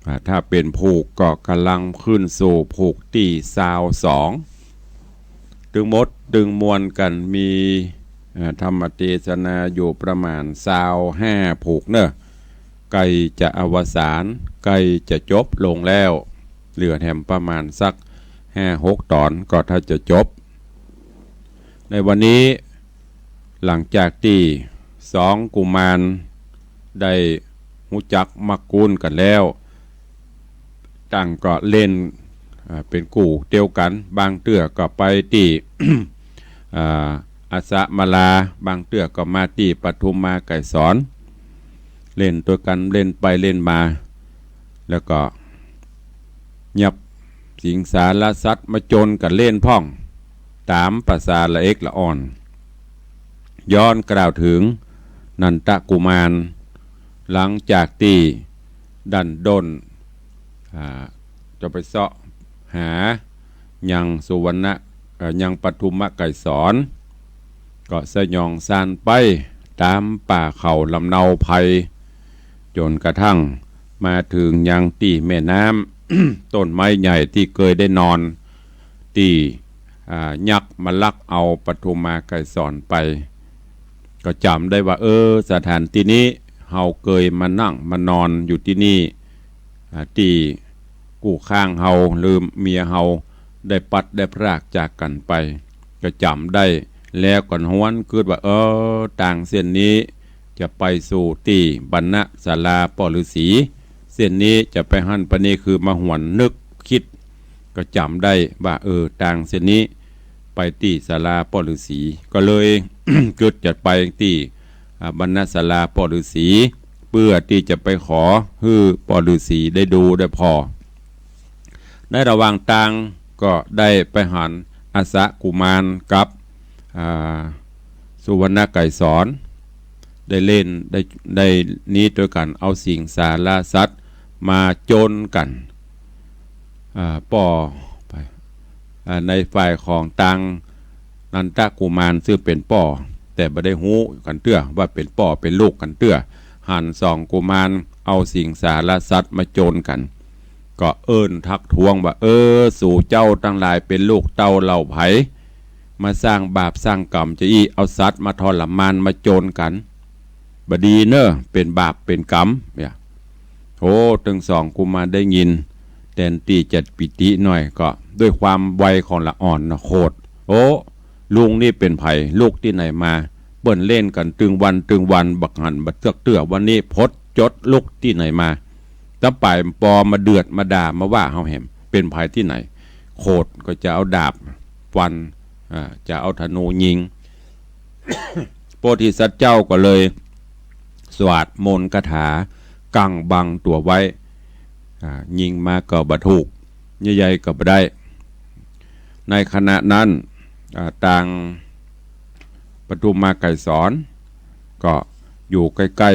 อ่า ถ้าเป๋นผูกก็ก่ำลังขึ้นสู่ผูกตี้ซาวสอง ตึงหมดตึงมวลกั๋นมี อ่า ธรรมเตสนาอยู่ประมาณซาวห้าผูกเน่อ ใก้จะอวสาน ใก้จะจบลงแล้ว เหลือแถมประมาณสักห้าหกต๋อนก็ถ้าจะจบ ในวันนี้ หลังจากตี้สองกุมารได้ฮู้จักมักกู๋นกั๋นแล้ว ต่างก็เล่น อ่า เป๋นกู้เตียวกั๋น บางเตื้อก็ไปตี้ อ่า อาสะมาลา บางเตื้อก็มาตี้ปทุมมาไกรสรณ์ เล่นตวยกั๋น เล่นไปเล่นมา แล้วก็ ยับสิงสารสัตว์มาจนกั๋นเล่นพ่อง ต๋ามประสาละเอกละอ่อน ย้อนกล่าวเถิงนันทกุมาร หลังจากตี้ดั้นด้น อ่า จะไปเซาะหายังสุวรรณะ เอ่อ ยังปทุมไกรสรณ์ ก็สยองซานไปต๋ามป่าเขาลำเนาไพร จ๋นกระทั่งมาเถิงยังตี้แม่น้ำ ต้นไม้ใหญ่ตี้เกยได้นอน ตี้ อ่า ยักษ์มาลักเอาปทุมมาไกรสรณ์ไป ก็จ๋ำได้ว่า เออ สถานตี้นี้ เฮาเกยมานั่งมานอนอยู่ตี้นี่ อ่า ตี้กู้ข้างเฮา ลืมเมียเฮา ได้ปัดได้พรากจากกั๋นไป ก็จ๋ำได้ แล้วก็หวนกึ๊ดว่า เออ ตางเส้นนี้ จะไปสู่ตี้บรรณศาลาป้อฤๅษี เส้นนี้จะไปหั้นไปนี่ คือมาหวนนึกกึ๊ด ก็จ๋ำได้ว่า เออ ตางเส้นนี้ ไปตี้ศาลาป้อฤๅษี ก็เลย กึ๊ดจะไปตี้ อ่า บรรณศาลาป้อฤๅษี เปื้อตี้จะไปขอหื้อป้อฤๅษีได้ดูได้ผ่อ ในระหว่างตางก็ได้ไปหันอาสะกุมารกับ อ่า สุวรรณไกรสรณ์ ได้เล่น ได้ ได้นี้ตวยกั๋น เอาสิงสารสัตว์มาจนกั๋น อ่า ป้อไป อ่า ในฝ่ายของตางนันทกุมารซึ่งเป๋นป้อ แต่บ่ได้ฮู้กั๋นเตื้อว่าเป๋นป้อเป๋นลูกกั๋นเตื้อ หันสองกุมารเอาสิงสารสัตว์มาจนกั๋น ก็เอิ้นทักท้วงว่า เออ สูเจ้าตังหลายเป๋นลูกเต้าเหล่าใผ มาสร้างบาปสร้างก๋รรมจาอี้ เอาสัตว์มาทรมานมาจนกั๋น บ่ดีเน่อ เป๋นบาปเป๋นก๋รรม เนี่ย โอ้ ตึงสองกุมารได้ยิน แตนตี้จะปีติหน่อยก็ ด้วยความไวของละอ่อนนะ โขด โอ้ ลุงนี่เป๋นใผ ลูกตี้ไหนมา เปิ้นเล่นกั๋นตึงวันตึงวัน บ่หันบ่เทือกเตื้อ วันนี้พดจด ลูกตี้ไหนมา ตะป๋ายปอมาเดือดมาด่ามาว่าเฮาแหม เป๋นใผตี้ไหน โขดก็จะเอาดาบฟัน อ่า จะเอาธนูยิง โพธิสัตว์เจ้าก็เลยสวดมนต์คาถากังบังตั๋วไว้ อ่า ยิงมาก็บ่ถูก ใหญ่ๆ ก็บ่ได้ ในขณะนั้น อ่า ตางปทุมมาไกรสรก็อยู่ใก้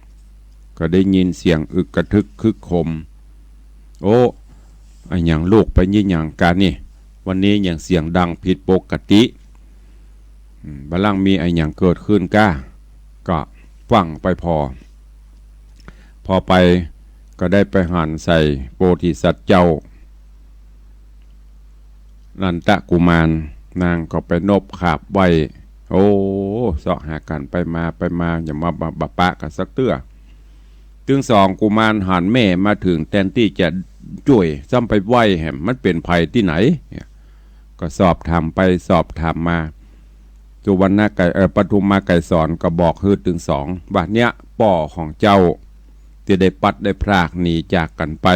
ๆ ก็ได้ยินเสียงอึกกระทึกครึกโครม โอ้ อะหยังลูก ไปยินหยังกานี่ วันนี้หยังเสียงดังผิดปกติ อืม บ่าลังมีอะหยังเกิดขึ้นก้า ก็ฟั่งไปผ่อ ผ่อไปก็ได้ไปหันใส่โพธิสัตว์เจ้า นันทกุมาร นางก็ไปนบขาบไหว้ โอ้ เซาะหากั๋นไปมาไปมา อย่ามาบ่ บ่ปะกั๋นสักเตื้อ ตึงสองกุมารหันแม่มาเถิง แตนตี้จะจ้วย ซ้ำไปไหว้แหม มันเป๋นใผตี้ไหน เนี่ย ก็สอบถามไปสอบถามมา สุวรรณไกร เอ่อ ปทุมมาไกรสรก็บอกหื้อตึงสองว่า เนี่ย ป้อของเจ้า ตี้ได้ปัดได้พรากหนีจากกั๋นไป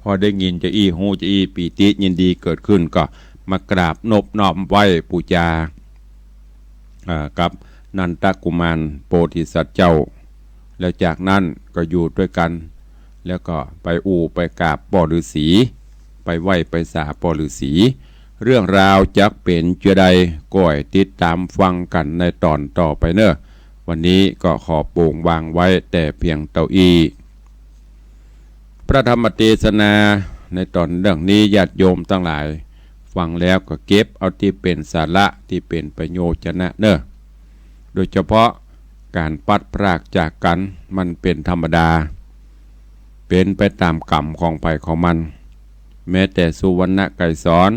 พอได้ยินจะอี้ ฮู้จะอี้ ปีติยินดีเกิดขึ้น ก็มากราบนบน้อมไหว้ปู๋จา อ่า กับนันทกุมารโพธิสัตว์เจ้า แล้วจากนั้นก็อยู่ตวยกั๋น แล้วก็ไปอู้ไปกราบป้อฤๅษี ไปไหว้ไปสาป้อฤๅษี เรื่องราวจักเป๋นจาใด ก้อยติดต๋ามฟังกั๋นในต๋อนต่อไปเน่อ วันนี้ก็ขอโป่งวางไว้แต่เพียงเต้าอี้ พระธรรมเตสนาในต๋อนเรื่องนี้ ญาติโยมตังหลายฟังแล้วก็เก็บเอาตี้เป๋นสาระตี้เป๋นประโยชนะเน่อ โดยเฉพาะก๋านปัดพรากจากกั๋นมันเป๋นธรรมดา เป๋นไปต๋ามก๋รรมของใผของมัน แม้แต่สุวรรณไกรสร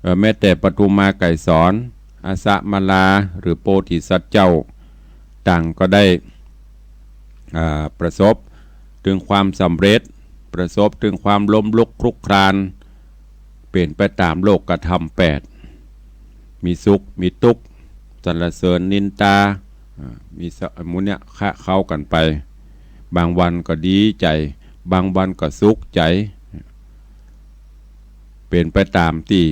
เอ่อ แม้แต่ปทุมมาไกรสร อาสะมาลา หรือโพธิสัตว์เจ้า ต่างก็ได้ อ่า ประสบเถิงความสำเร็จ ประสบเถิงความล้มลุกคลุกคลาน เป๋นไปต๋ามโลกธรรมแปด มีสุข มีตุ๊กข์ สรรเสริญนินทา อ่า มีสะ หมู่เนี่ยคะเข้ากั๋นไป บางวันก็ดีใจ๋ บางวันก็สุขใจ๋ เป๋นไปต๋ามตี้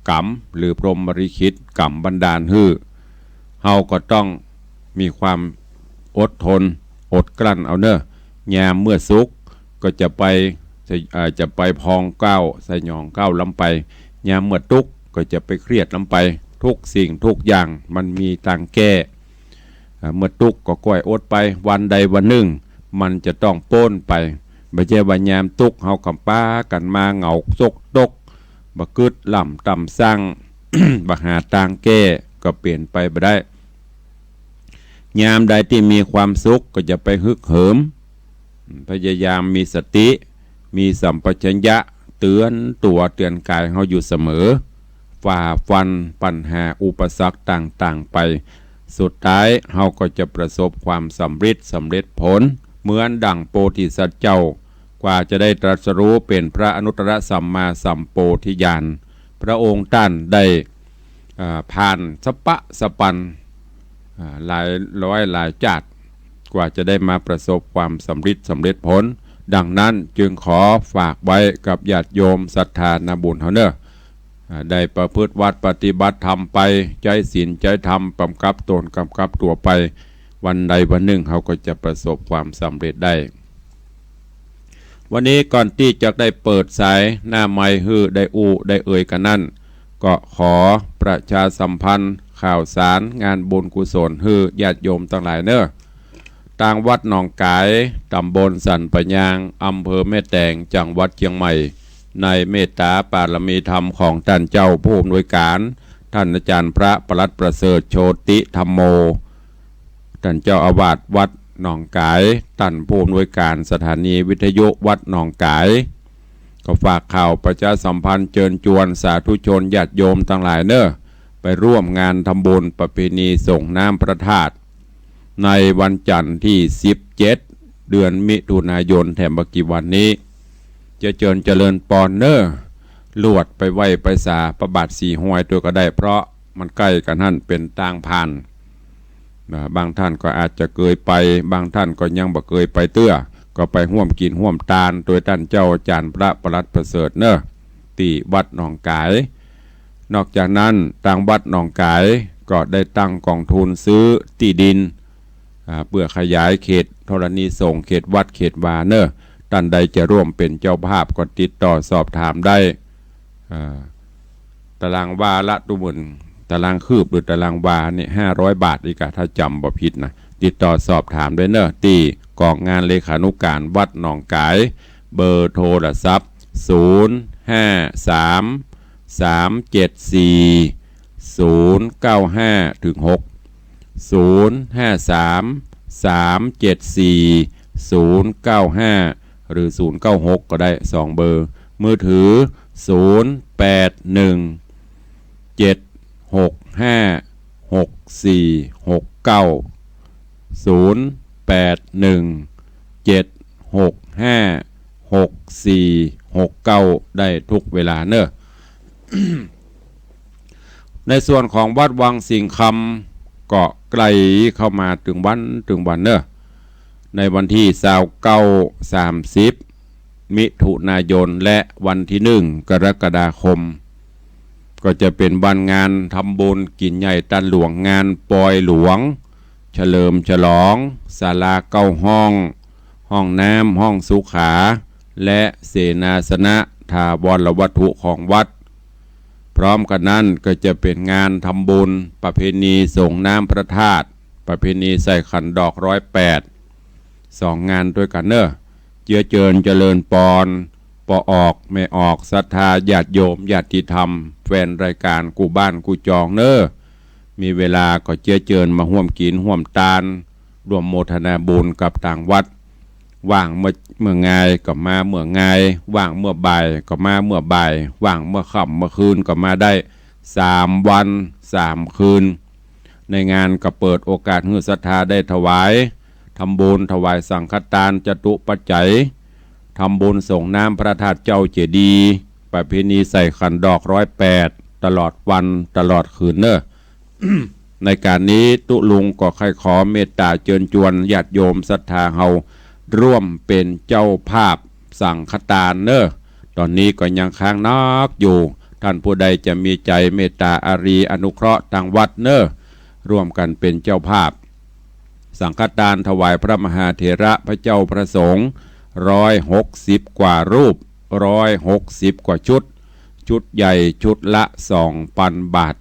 ก๋รรม หรือพรหมลิขิตก๋รรมบันดาลหื้อ เฮาก็ต้องมีความอดทน อดกลั้นเอาเน่อ ยามเมื่อสุขก็จะไป เอ่อ จะไปพองเกล้า สยองเกล้าล้ำไป ยามเมื่อตุ๊กข์ก็จะไปเครียดล้ำไป ทุกสิ่งทุกอย่างมันมีตางแก้ อ่า เมื่อตุ๊กข์ก็ก้อยอดไป วันใดวันนึ่งมันจะต้องป๊นไป บ่ใจ้ว่ายามตุ๊กข์เฮาก็ปากั๋นมาเหงาซกตก บ่กึ๊ดล่ำต่ำซั้ง บ่หาตางแก้ ก็เป๋นไปบ่ได้ ยามใดตี้มีความสุขก็จะไปฮึกเหิม พยายามมีสติ มีสัมปชัญญะ เตือนตั๋วเตือนกายเฮาอยู่เสมอ ฝ่าฟันปัญหาอุปสรรคต่างๆ ไป สุดท้ายเฮาก็จะประสบความสำริดสำเร็จผล เหมือนดั่งโพธิสัตว์เจ้า กว่าจะได้ตรัสรู้เป๋นพระอนุตตรสัมมาสัมโพธิญาณ พระองค์ต้านได้ อ่า ผ่านสะปะสะปัน อ่า หลายร้อยหลายจาติ กว่าจะได้มาประสบความสำริดสำเร็จผล ดังนั้นจึงขอฝากไว้กับญาติโยมศรัทธานาบุญเฮาเน่อ อ่า ได้ประพฤติวัตรปฏิบัติธรรมไป ใจ๊ศีลใจ๊ธรรมกำกับตนกำกับตั๋วไป วันใดวันนึ่งเฮาก็จะประสบความสำเร็จได้ วันนี้ก่อนตี้จะได้เปิดสายหน้าไมค์หื้อได้อู้ได้เอ่ยกั๋นนั้น ก็ขอประชาสัมพันธ์ข่าวสารงานบุญกุศลหื้อญาติโยมตังหลายเน่อ ตางวัดหนองก๋าย ต๋ำบลสันป่ายาง อำเภอแม่แตง จังหวัดเจียงใหม่ ในเมตต๋าปารมีธรรมของต้านเจ้าผู้อำนวยก๋าน ต้านอาจ๋ารย์พระปลัดประเสริฐ โชติธัมโม ต้านเจ้าอาวาสวัดหนองก๋าย ต้านผู้อำนวยก๋านสถานีวิทยุวัดหนองก๋าย ก็ฝากข่าวประชาสัมพันธ์เจิญจวนสาธุชนญาติโยมตังหลายเน่อ ไปร่วมงานทำบุญประเพณีส่งน้ำพระธาตุ ในวันจันทร์ตี้สิบเจ็ด เดือนมิถุนายน แถมบ่กี่วันนี้ จะเจิญเจริญปอนเน่อ ลวดไปไหว้ไปสาพระบาทสี่ห้วยตวยก็ได้ เพราะมันใก้กั๋นหั้น เป๋นตางผ่าน นะ บางต้านก็อาจจะเกยไป บางต้านก็ยังบ่เกยไปเตื้อ ก็ไปฮ่วมกิ๋นฮ่วมตานตวยต้านเจ้าอาจ๋ารย์พระประหลัดประเสริฐเน่อ ตี้วัดหนองก๋าย นอกจากนั้นตางวัดหนองก๋ายก็ได้ตั้งก๋องทุนซื้อตี้ดิน อ่า เปื้อขยายเขตธรณีสงฆ์ เขตวัดเขตวาเน่อ ต้านใดจะร่วมเป๋นเจ้าภาพก็ติดต่อสอบถามได้ อ่า ตารางวาละ ตุ๊มื้อ ตารางคืบหรือตารางวานี่ ห้าร้อยบาทอีกอะ ถ้าจ๋ำบ่ผิดนะ ติดต่อสอบถามได้เน่อ ตี้ก๋องงานเลขานุก๋านวัดหนองก๋าย เบอร์โทรศัพท์ ศูนย์ ห้า สาม สาม เจ็ด สี่ ศูนย์ เก้า ห้า เถิง หก ศูนย์ ห้า สาม สาม เจ็ด สี่ ศูนย์ เก้า ห้า หรือ ศูนย์ เก้า หก ก็ได้ สองเบอร์ มือถือ ศูนย์ แปด หนึ่ง เจ็ด หก ห้า หก สี่ หก เก้า ศูนย์ แปด หนึ่ง เจ็ด หก ห้า หก สี่ หก เก้า ได้ทุกเวลาเน่อ ในส่วนของวัดวังสิงห์คำก็ใก้เข้ามาเถิงวันเถิงวันเน่อ ในวันตี้ซาวเก้า สามสิบ มิถุนายน และวันตี้หนึ่ง กรกฎาคม ก็จะเป๋นวันงานทำบุญกิ๋นใหญ่ตานหลวง งานปอยหลวง เฉลิมฉลอง ศาลาเก้าห้อง ห้องน้ำ ห้องสุขา และเสนาสนะถาวรวัตถุของวัด พร้อมกั๋นนั้นก็จะเป๋นงานทำบุญประเพณีสรงน้ำพระธาตุ ประเพณีใส่ขันดอกร้อยแปด สองงานตวยกั๋นเน่อ เจื้อเจิญเจริญปอน ป้อออกแม่ออก ศรัทธาญาติโยมญาติธรรม แฟนรายก๋านกู้บ้านกู้จองเน่อ มีเวลาก็เจื้อเจิญมาฮ่วมกิ๋นฮ่วมตาน ร่วมโมทนาบุญกับตางวัด ว่างเมื่อ เมื่องายก็มาเมื่องาย ว่างเมื่อบ่ายก็มาเมื่อบ่าย ว่างเมื่อค่ำเมื่อคืนก็มาได้ สามวันสามคืน ในงานก็เปิดโอกาสหื้อศรัทธาได้ถวาย ทำบุญถวายสังฆตานจตุปัจจัย ทำบุญสรงน้ำพระธาตุเจ้าเจดีย์ ประเพณีใส่ขันดอกร้อยแปด ตลอดวันตลอดคืนเน่อ ในก๋านนี้ตุ๊ลุงก็ใค่ขอเมตต๋าเจิญจวนญาติโยมศรัทธาเฮาร่วมเป๋นเจ้าภาพสังฆตานเน่อ ต๋อนนี้ก็ยังค้างนักอยู่ ต้านผู้ใดจะมีใจ๋เมตต๋าอารีอนุเคราะห์ตางวัดเน่อ ร่วมกั๋นเป๋นเจ้าภาพ สังฆตานถวายพระมหาเถระพระเจ้าพระสงฆ์ ร้อยหกสิบกว่ารูป ร้อยหกสิบกว่าชุด ชุดใหญ่ชุดละสองปันบาท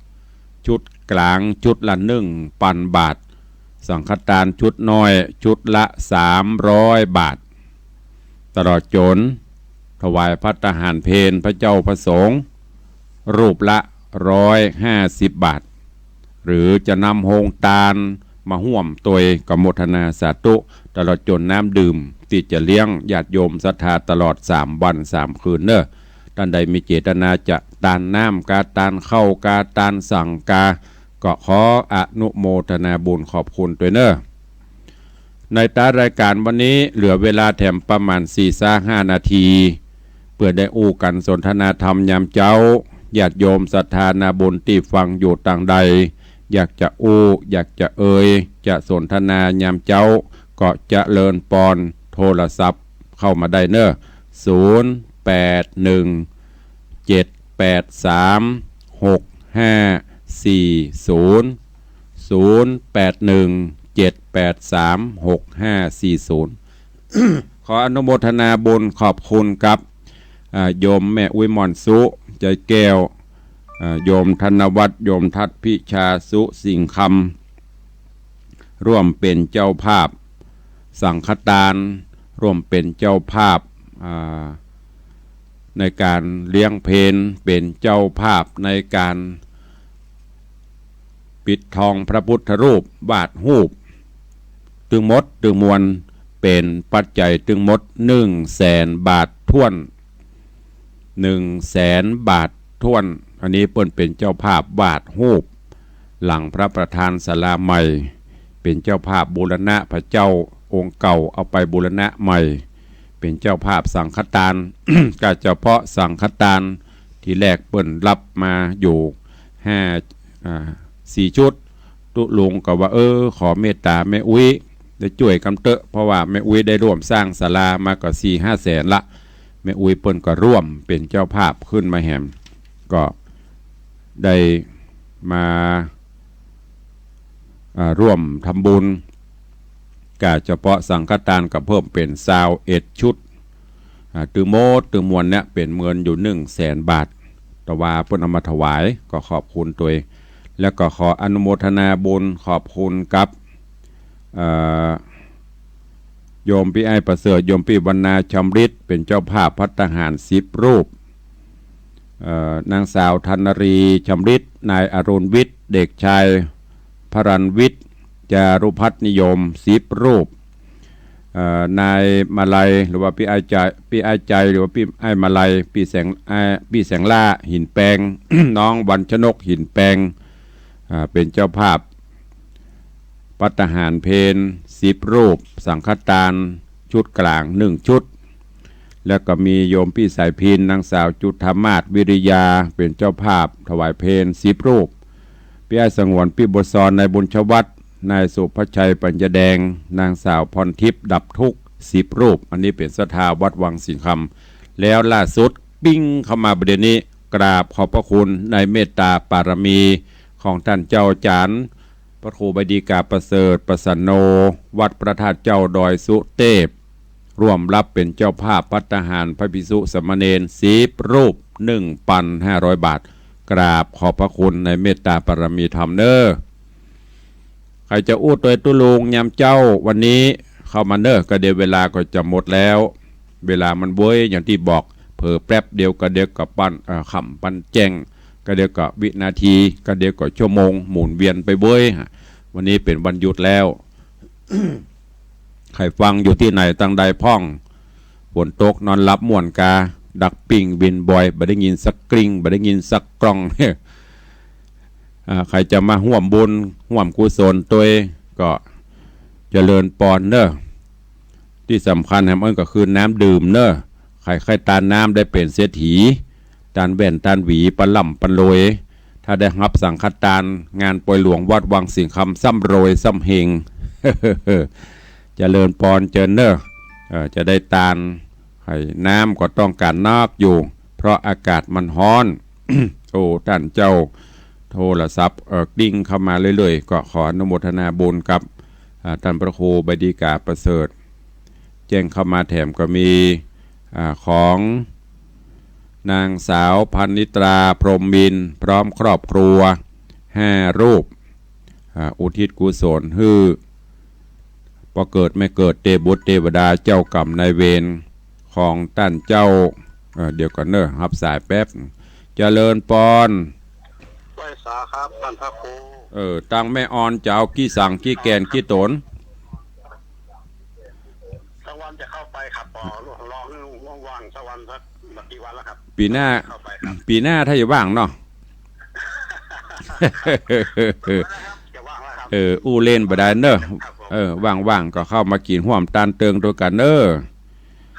ชุดก๋างชุดละหนึ่งปันบาท สังฆตานชุดน้อยชุดละสามร้อยบาท ตลอดจ๋นถวายภัตตาหารเพลพระเจ้าพระสงฆ์ รูปละร้อยห้าสิบบาท หรือจะนำโฮงตานมาฮ่วมตวยก็โมทนาสาธุ ตลอดจ๋นน้ำดื่มตี้จะเลี้ยงญาติโยมศรัทธาตลอดสามวันสามคืนเน่อ ต้านใดมีเจตนาจะตานน้ำกา ตานข้าวกา ตานสังกา ก็ขออนุโมทนาบุญขอบคุณตวยเน่อ ในต๊ายรายก๋านวันนี้เหลือเวลาแถมประมาณสี่ซาห้านาที เปื้อได้อู้กั๋นสนทนาธรรมยามเจ๊า ญาติโยมศรัทธานาบุญตี้ฟังอยู่ตางใด อยากจะอู้ อยากจะเอ่ย จะสนทนายามเจ๊า ก็เจริญปอน โทรศัพท์เข้ามาได้เน่อ ศูนย์ แปด หนึ่ง เจ็ด แปด สาม หก ห้า สี่ ศูนย์ ศูนย์ แปด หนึ่ง เจ็ด แปด สาม หก ห้า สี่ ศูนย์ ขออนุโมทนาบุญขอบคุณกับ อ่า โยมแม่อุ๊ยหม่อนสุ ใจแก้ว อ่า โยมธนวัฒน์ โยมทัศน์ พิชาสุ สิงห์คำ ร่วมเป๋นเจ้าภาพสังฆตาน ร่วมเป๋นเจ้าภาพ อ่า ในก๋านเลี้ยงเพล เป๋นเจ้าภาพในก๋านปิดทองพระพุทธรูป วาดรูป ตึงหมดตึงมวลเป๋นปัจจัยตึงหมดหนึ่งแสนบาทถ้วน หนึ่งแสนบาทถ้วน อันนี้เปิ้นเป๋นเจ้าภาพวาดรูป หลังพระประธานศาลาใหม่ เป๋นเจ้าภาพบูรณะพระเจ้าองค์เก่าเอาไปบูรณะใหม่ เป๋นเจ้าภาพสังฆตาน ก็เฉพาะสังฆตาน ทีแรกเปิ้นรับมาอยู่ห้า อ่า สี่ชุด ตุ๊ลุงก็ว่า เออ ขอเมตต๋าแม่อุ๊ย ได้จ้วยกั๋นเต๊อะ เพราะว่าแม่อุ๊ยได้ร่วมสร้างศาลามาก็สี่ห้าแสนละ แม่อุ๊ยเปิ้นก็ร่วมเป๋นเจ้าภาพขึ้นมาแหม ก็ได้มา อ่า ร่วมทำบุญ ก้าเฉพาะสังฆทานก็เพิ่มเป๋นซาวเอ็ดชุด อ่า ตึงหมดตึงมวลเนี่ยเป๋นเงินอยู่หนึ่งแสนบาท แต่ว่าเปิ้นเอามาถวาย ก็ขอบคุณตวย แล้วก็ขออนุโมทนาบุญขอบคุณกับ เอ่อ โยมปี้อ้ายประเสริฐ โยมปี้วรรณา ชำริด เป๋นเจ้าภาพภัตตาหารสิบรูป เอ่อ นางสาวธันนรี ชำริด นายอรุณวิทย์ เด็กชายพรันวิทย์ จารุพัฒน์นิยม สิบรูป เอ่อ นายมาลัย หรือว่าปี้อ้ายใจ ปี้อ้ายใจ หรือว่าปี้อ้ายมาลัย ปี้แสง อ่า ปี้แสงล่า หินแปง น้องวันชนก หินแปง อ่า เป๋นเจ้าภาพ ภัตตาหารเพลสิบรูป สังฆทานชุดกลางหนึ่งชุด แล้วก็มีโยมปี้สายพิณ นางสาวจุฑามาศ วิริยา เป๋นเจ้าภาพถวายเพลสิบรูป ปี้อ้ายสงวน ปี้บัวซอน นายบุญชวัฒน์ นายสุภชัย ปัญญาแดง นางสาวพรทิพย์ ดับทุกข์ สิบรูป อันนี้เป๋นศรัทธาวัดวังสิงห์คำ แล้วล่าสุดปิ้งเข้ามาประเด็นนี้ กราบขอบพระคุณในเมตตาปารมีของต้านเจ้าจ๋ารย์ พระครูบดีกาประเสริฐ ประสันโน วัดพระธาตุเจ้าดอยสุเตพ ร่วมฮับเป๋นเจ้าภาพภัตตาหารพระภิกษุสามเณรสิบรูป หนึ่งปันห้าร้อยบาท กราบขอบพระคุณในเมตตาปารมีธรรมเน้อ ใผจะอู้ตวยตุ๊ลุงยามเจ๊าวันนี้เข้ามาเน้อ ก็เดี๋ยวเวลาก็จะหมดแล้ว เวลามันเว้ยอย่างตี้บอก เผลอแป๊บเดียวก็เดี๋ยวก็ปัน เอ่อ ค่ำปันแจ้ง ก็เดี๋ยวก็วินาที ก็เดี๋ยวก็ชั่วโมง หมุนเวียนไปเว้ย วันนี้เป๋นวันหยุดแล้ว ใผฟังอยู่ตี้ไหนตังใดพ่อง ฝนตกนอนหลับม่วนกา ดักปิ้งวินบ่อย บ่ได้ยินสักกริ่ง บ่ได้ยินสักกล้อง อ่า ใผจะมาฮ่วมบุญฮ่วมกุศลตวยก็เจริญปอนเน้อ ตี้สำคัญแหมเอิ้นก็คือน้ำดื่มเน้อ ใผใค่ตานน้ำได้เป๋นเศรษฐี ตานแว่นตานหวี ปันร่ำปันรวย ถ้าได้ฮับสังฆทานงานปอยหลวงวัดวังสิงห์คำ ซ้ำรวยซ้ำเฮง เจริญปอนเจิญเน้อ เอ่อ จะได้ตาน ใผน้ำก็ต้องก๋านนักอยู่ เพราะอากาศมันฮ้อน โอ้ ต้านเจ้า โทรศัพท์ เอ่อ กริ่งเข้ามาเรื่อยๆ ก็ขออนุโมทนาบุญกับ อ่า ต้านพระครูบดีกาประเสริฐ แจ้งเข้ามาแถมก็มี อ่า ของนางสาวพันนิตรา พรหมมินทร์ พร้อมครอบครัว ห้ารูป อ่า อุทิศกุศลหื้อ ป้อเกิดแม่เกิด เตบุตรเตวดา เจ้ากรรมนายเวรของต้านเจ้า เอ่อ เดี๋ยวก่อนเน้อ ฮับสายแป๊บ เจริญปอน ไหว้สาครับต้านพระครู เออ ตังแม่ออนจะเอากี่สังกี่แก่นกี่ต๋น สักวันจะเข้าไปครับ ปอ รอหื้อว่างๆ สักวัน สัก บ่กี่วันแล้วครับ ปี๋หน้า เข้าไปครับ ปี๋หน้าถ้าจะว่างเนาะ จะว่างแล้วครับ เออ อู้เล่นบ่ได้เน้อ ครับผม เออ ว่างๆ ก็เข้ามากิ๋นฮ่วมตานเติงตวยกั๋นเน้อ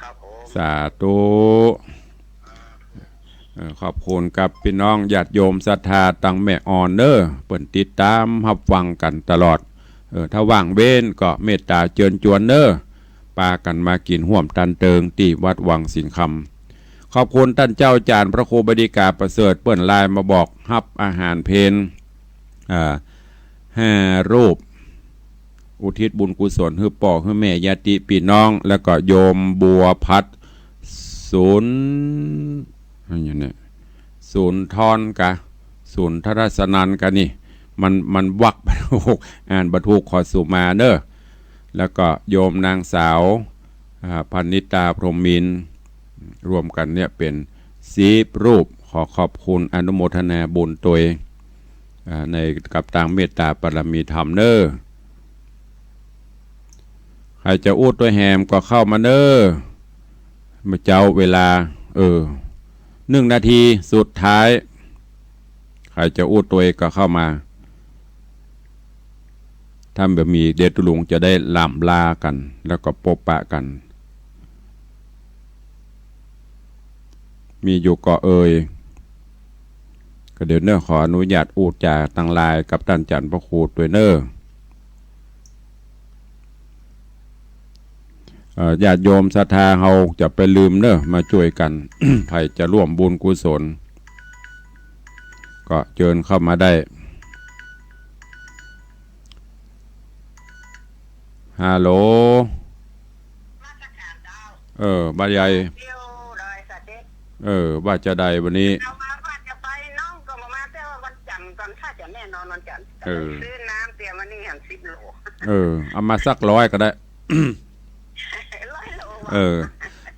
ครับผม สาธุ เอ่อ ขอบคุณกับปี้น้องญาติโยมศรัทธาตังแม่ออนเน้อ เปิ้นติดต๋ามฮับฟังกั๋นตลอด เอ่อ ถ้าว่างเว้นก็เมตต๋าเจิญจวนเน้อ ปากั๋นมากิ๋นฮ่วมตานเติงตี้วัดวังสิงห์คำ ขอบคุณต้านเจ้าจ๋ารย์พระครูบดีกาประเสริฐ เปิ้นไลน์มาบอกฮับอาหารเพล อ่า ห้ารูป อุทิศบุญกุศลหื้อป้อหื้อแม่ญาติปี้น้อง แล้วก็โยมบัวพัด ศูนย์ อันนี้เนี่ย ศูนย์ทอนกะ ศูนย์ทรัสนันกะนี่ มัน มันวักบ่ถูก อ่านบ่ถูก ขอสุมาเน้อ แล้วก็โยมนางสาว อ่า พนิตา พรหมมินทร์ รวมกั๋นเนี่ยเป๋นสิบรูป ขอขอบคุณอนุโมทนาบุญตวย อ่า ในกับตางเมตตาปารมีธรรมเน้อ ใผจะอู้ตวยแหมก็เข้ามาเน้อ เมื่อเจ๊าเวลา เออ หนึ่งนาทีสุดท้าย ใผจะอู้ตวยก็เข้ามา ถ้าบ่มีเดี๋ยวตุ๊ลุงจะได้ล่ำลากั๋น แล้วก็ปบปะกั๋น มีอยู่ก่อเอ่ย ก็เดี๋ยวเน้อ ขออนุญาตอู้จ๋าตางไลน์กับต้านจ๋ารย์พระครูตวยเน้อ อ่อ ญาติโยมศรัทธาเฮาจะไปลืมเน่อ มาจ้วยกั๋น ใผจะร่วมบุญกุศล ก็เจิญเข้ามาได้ ฮัลโหล เออ บ่าใหญ่ เออ ว่าจะใดวันนี้ เอามาว่าจะไปน้องก็บ่มา แต่ว่าวันจันทร์ก่อน ถ้าจะแน่นอนวันจันทร์ เออ ซื้อน้ำเตรียมวันนี้หันสิบโล เออ เอามาสักร้อยก็ได้ ร้อยโล เออ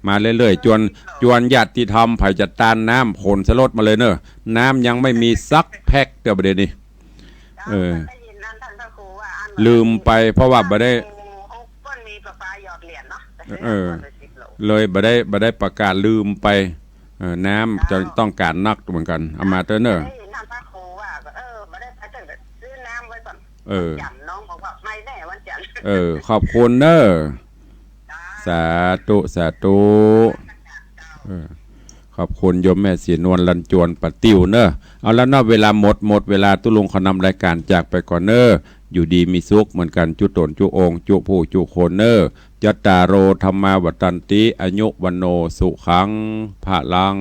มาเรื่อยๆ จวน จวนญาติธรรมใผจะตานน้ำ ขนใส่รถมาเลยเน่อ น้ำยังไม่มีสักแพ็คเตื้อบ่าเดี่ยวนี้ เออ ได้ยินนั่นท่านพระครูว่าอัน ลืมไป เพราะว่าบ่ได้ เปิ้นมีประปาหยอดเหรียญเนาะ เออ เลยบ่ได้ บ่ได้ประกาศ ลืมไป เออ น้ำจะต้องก๋านนักเหมือนกั๋น เอามาเตื้อเน่อ ได้ยินท่านพระครูว่า เออ บ่ได้ไปเตื้อ ซื้อน้ำไว้ก่อน เออ วันจันทร์ น้องบอกว่าไม่แน่วันจันทร์ เออ ขอบคุณเน่อ สาธุ สาธุ เออ ขอบคุณโยมแม่ศรีนวล ลันจวน ปะติ้วเน่อ เอาละเนาะ เวลาหมด หมดเวลา ตุ๊ลุงขอนำรายก๋านจากไปก่อนเน่อ อยู่ดีมีสุขเหมือนกั๋น จุ๊ต๋นจุ๊องค์ จุ๊ผู้จุ๊คนเน่อ จัตตาโร ธัมมา วัฑฒันติ อายุ วัณโณ สุขัง พะลัง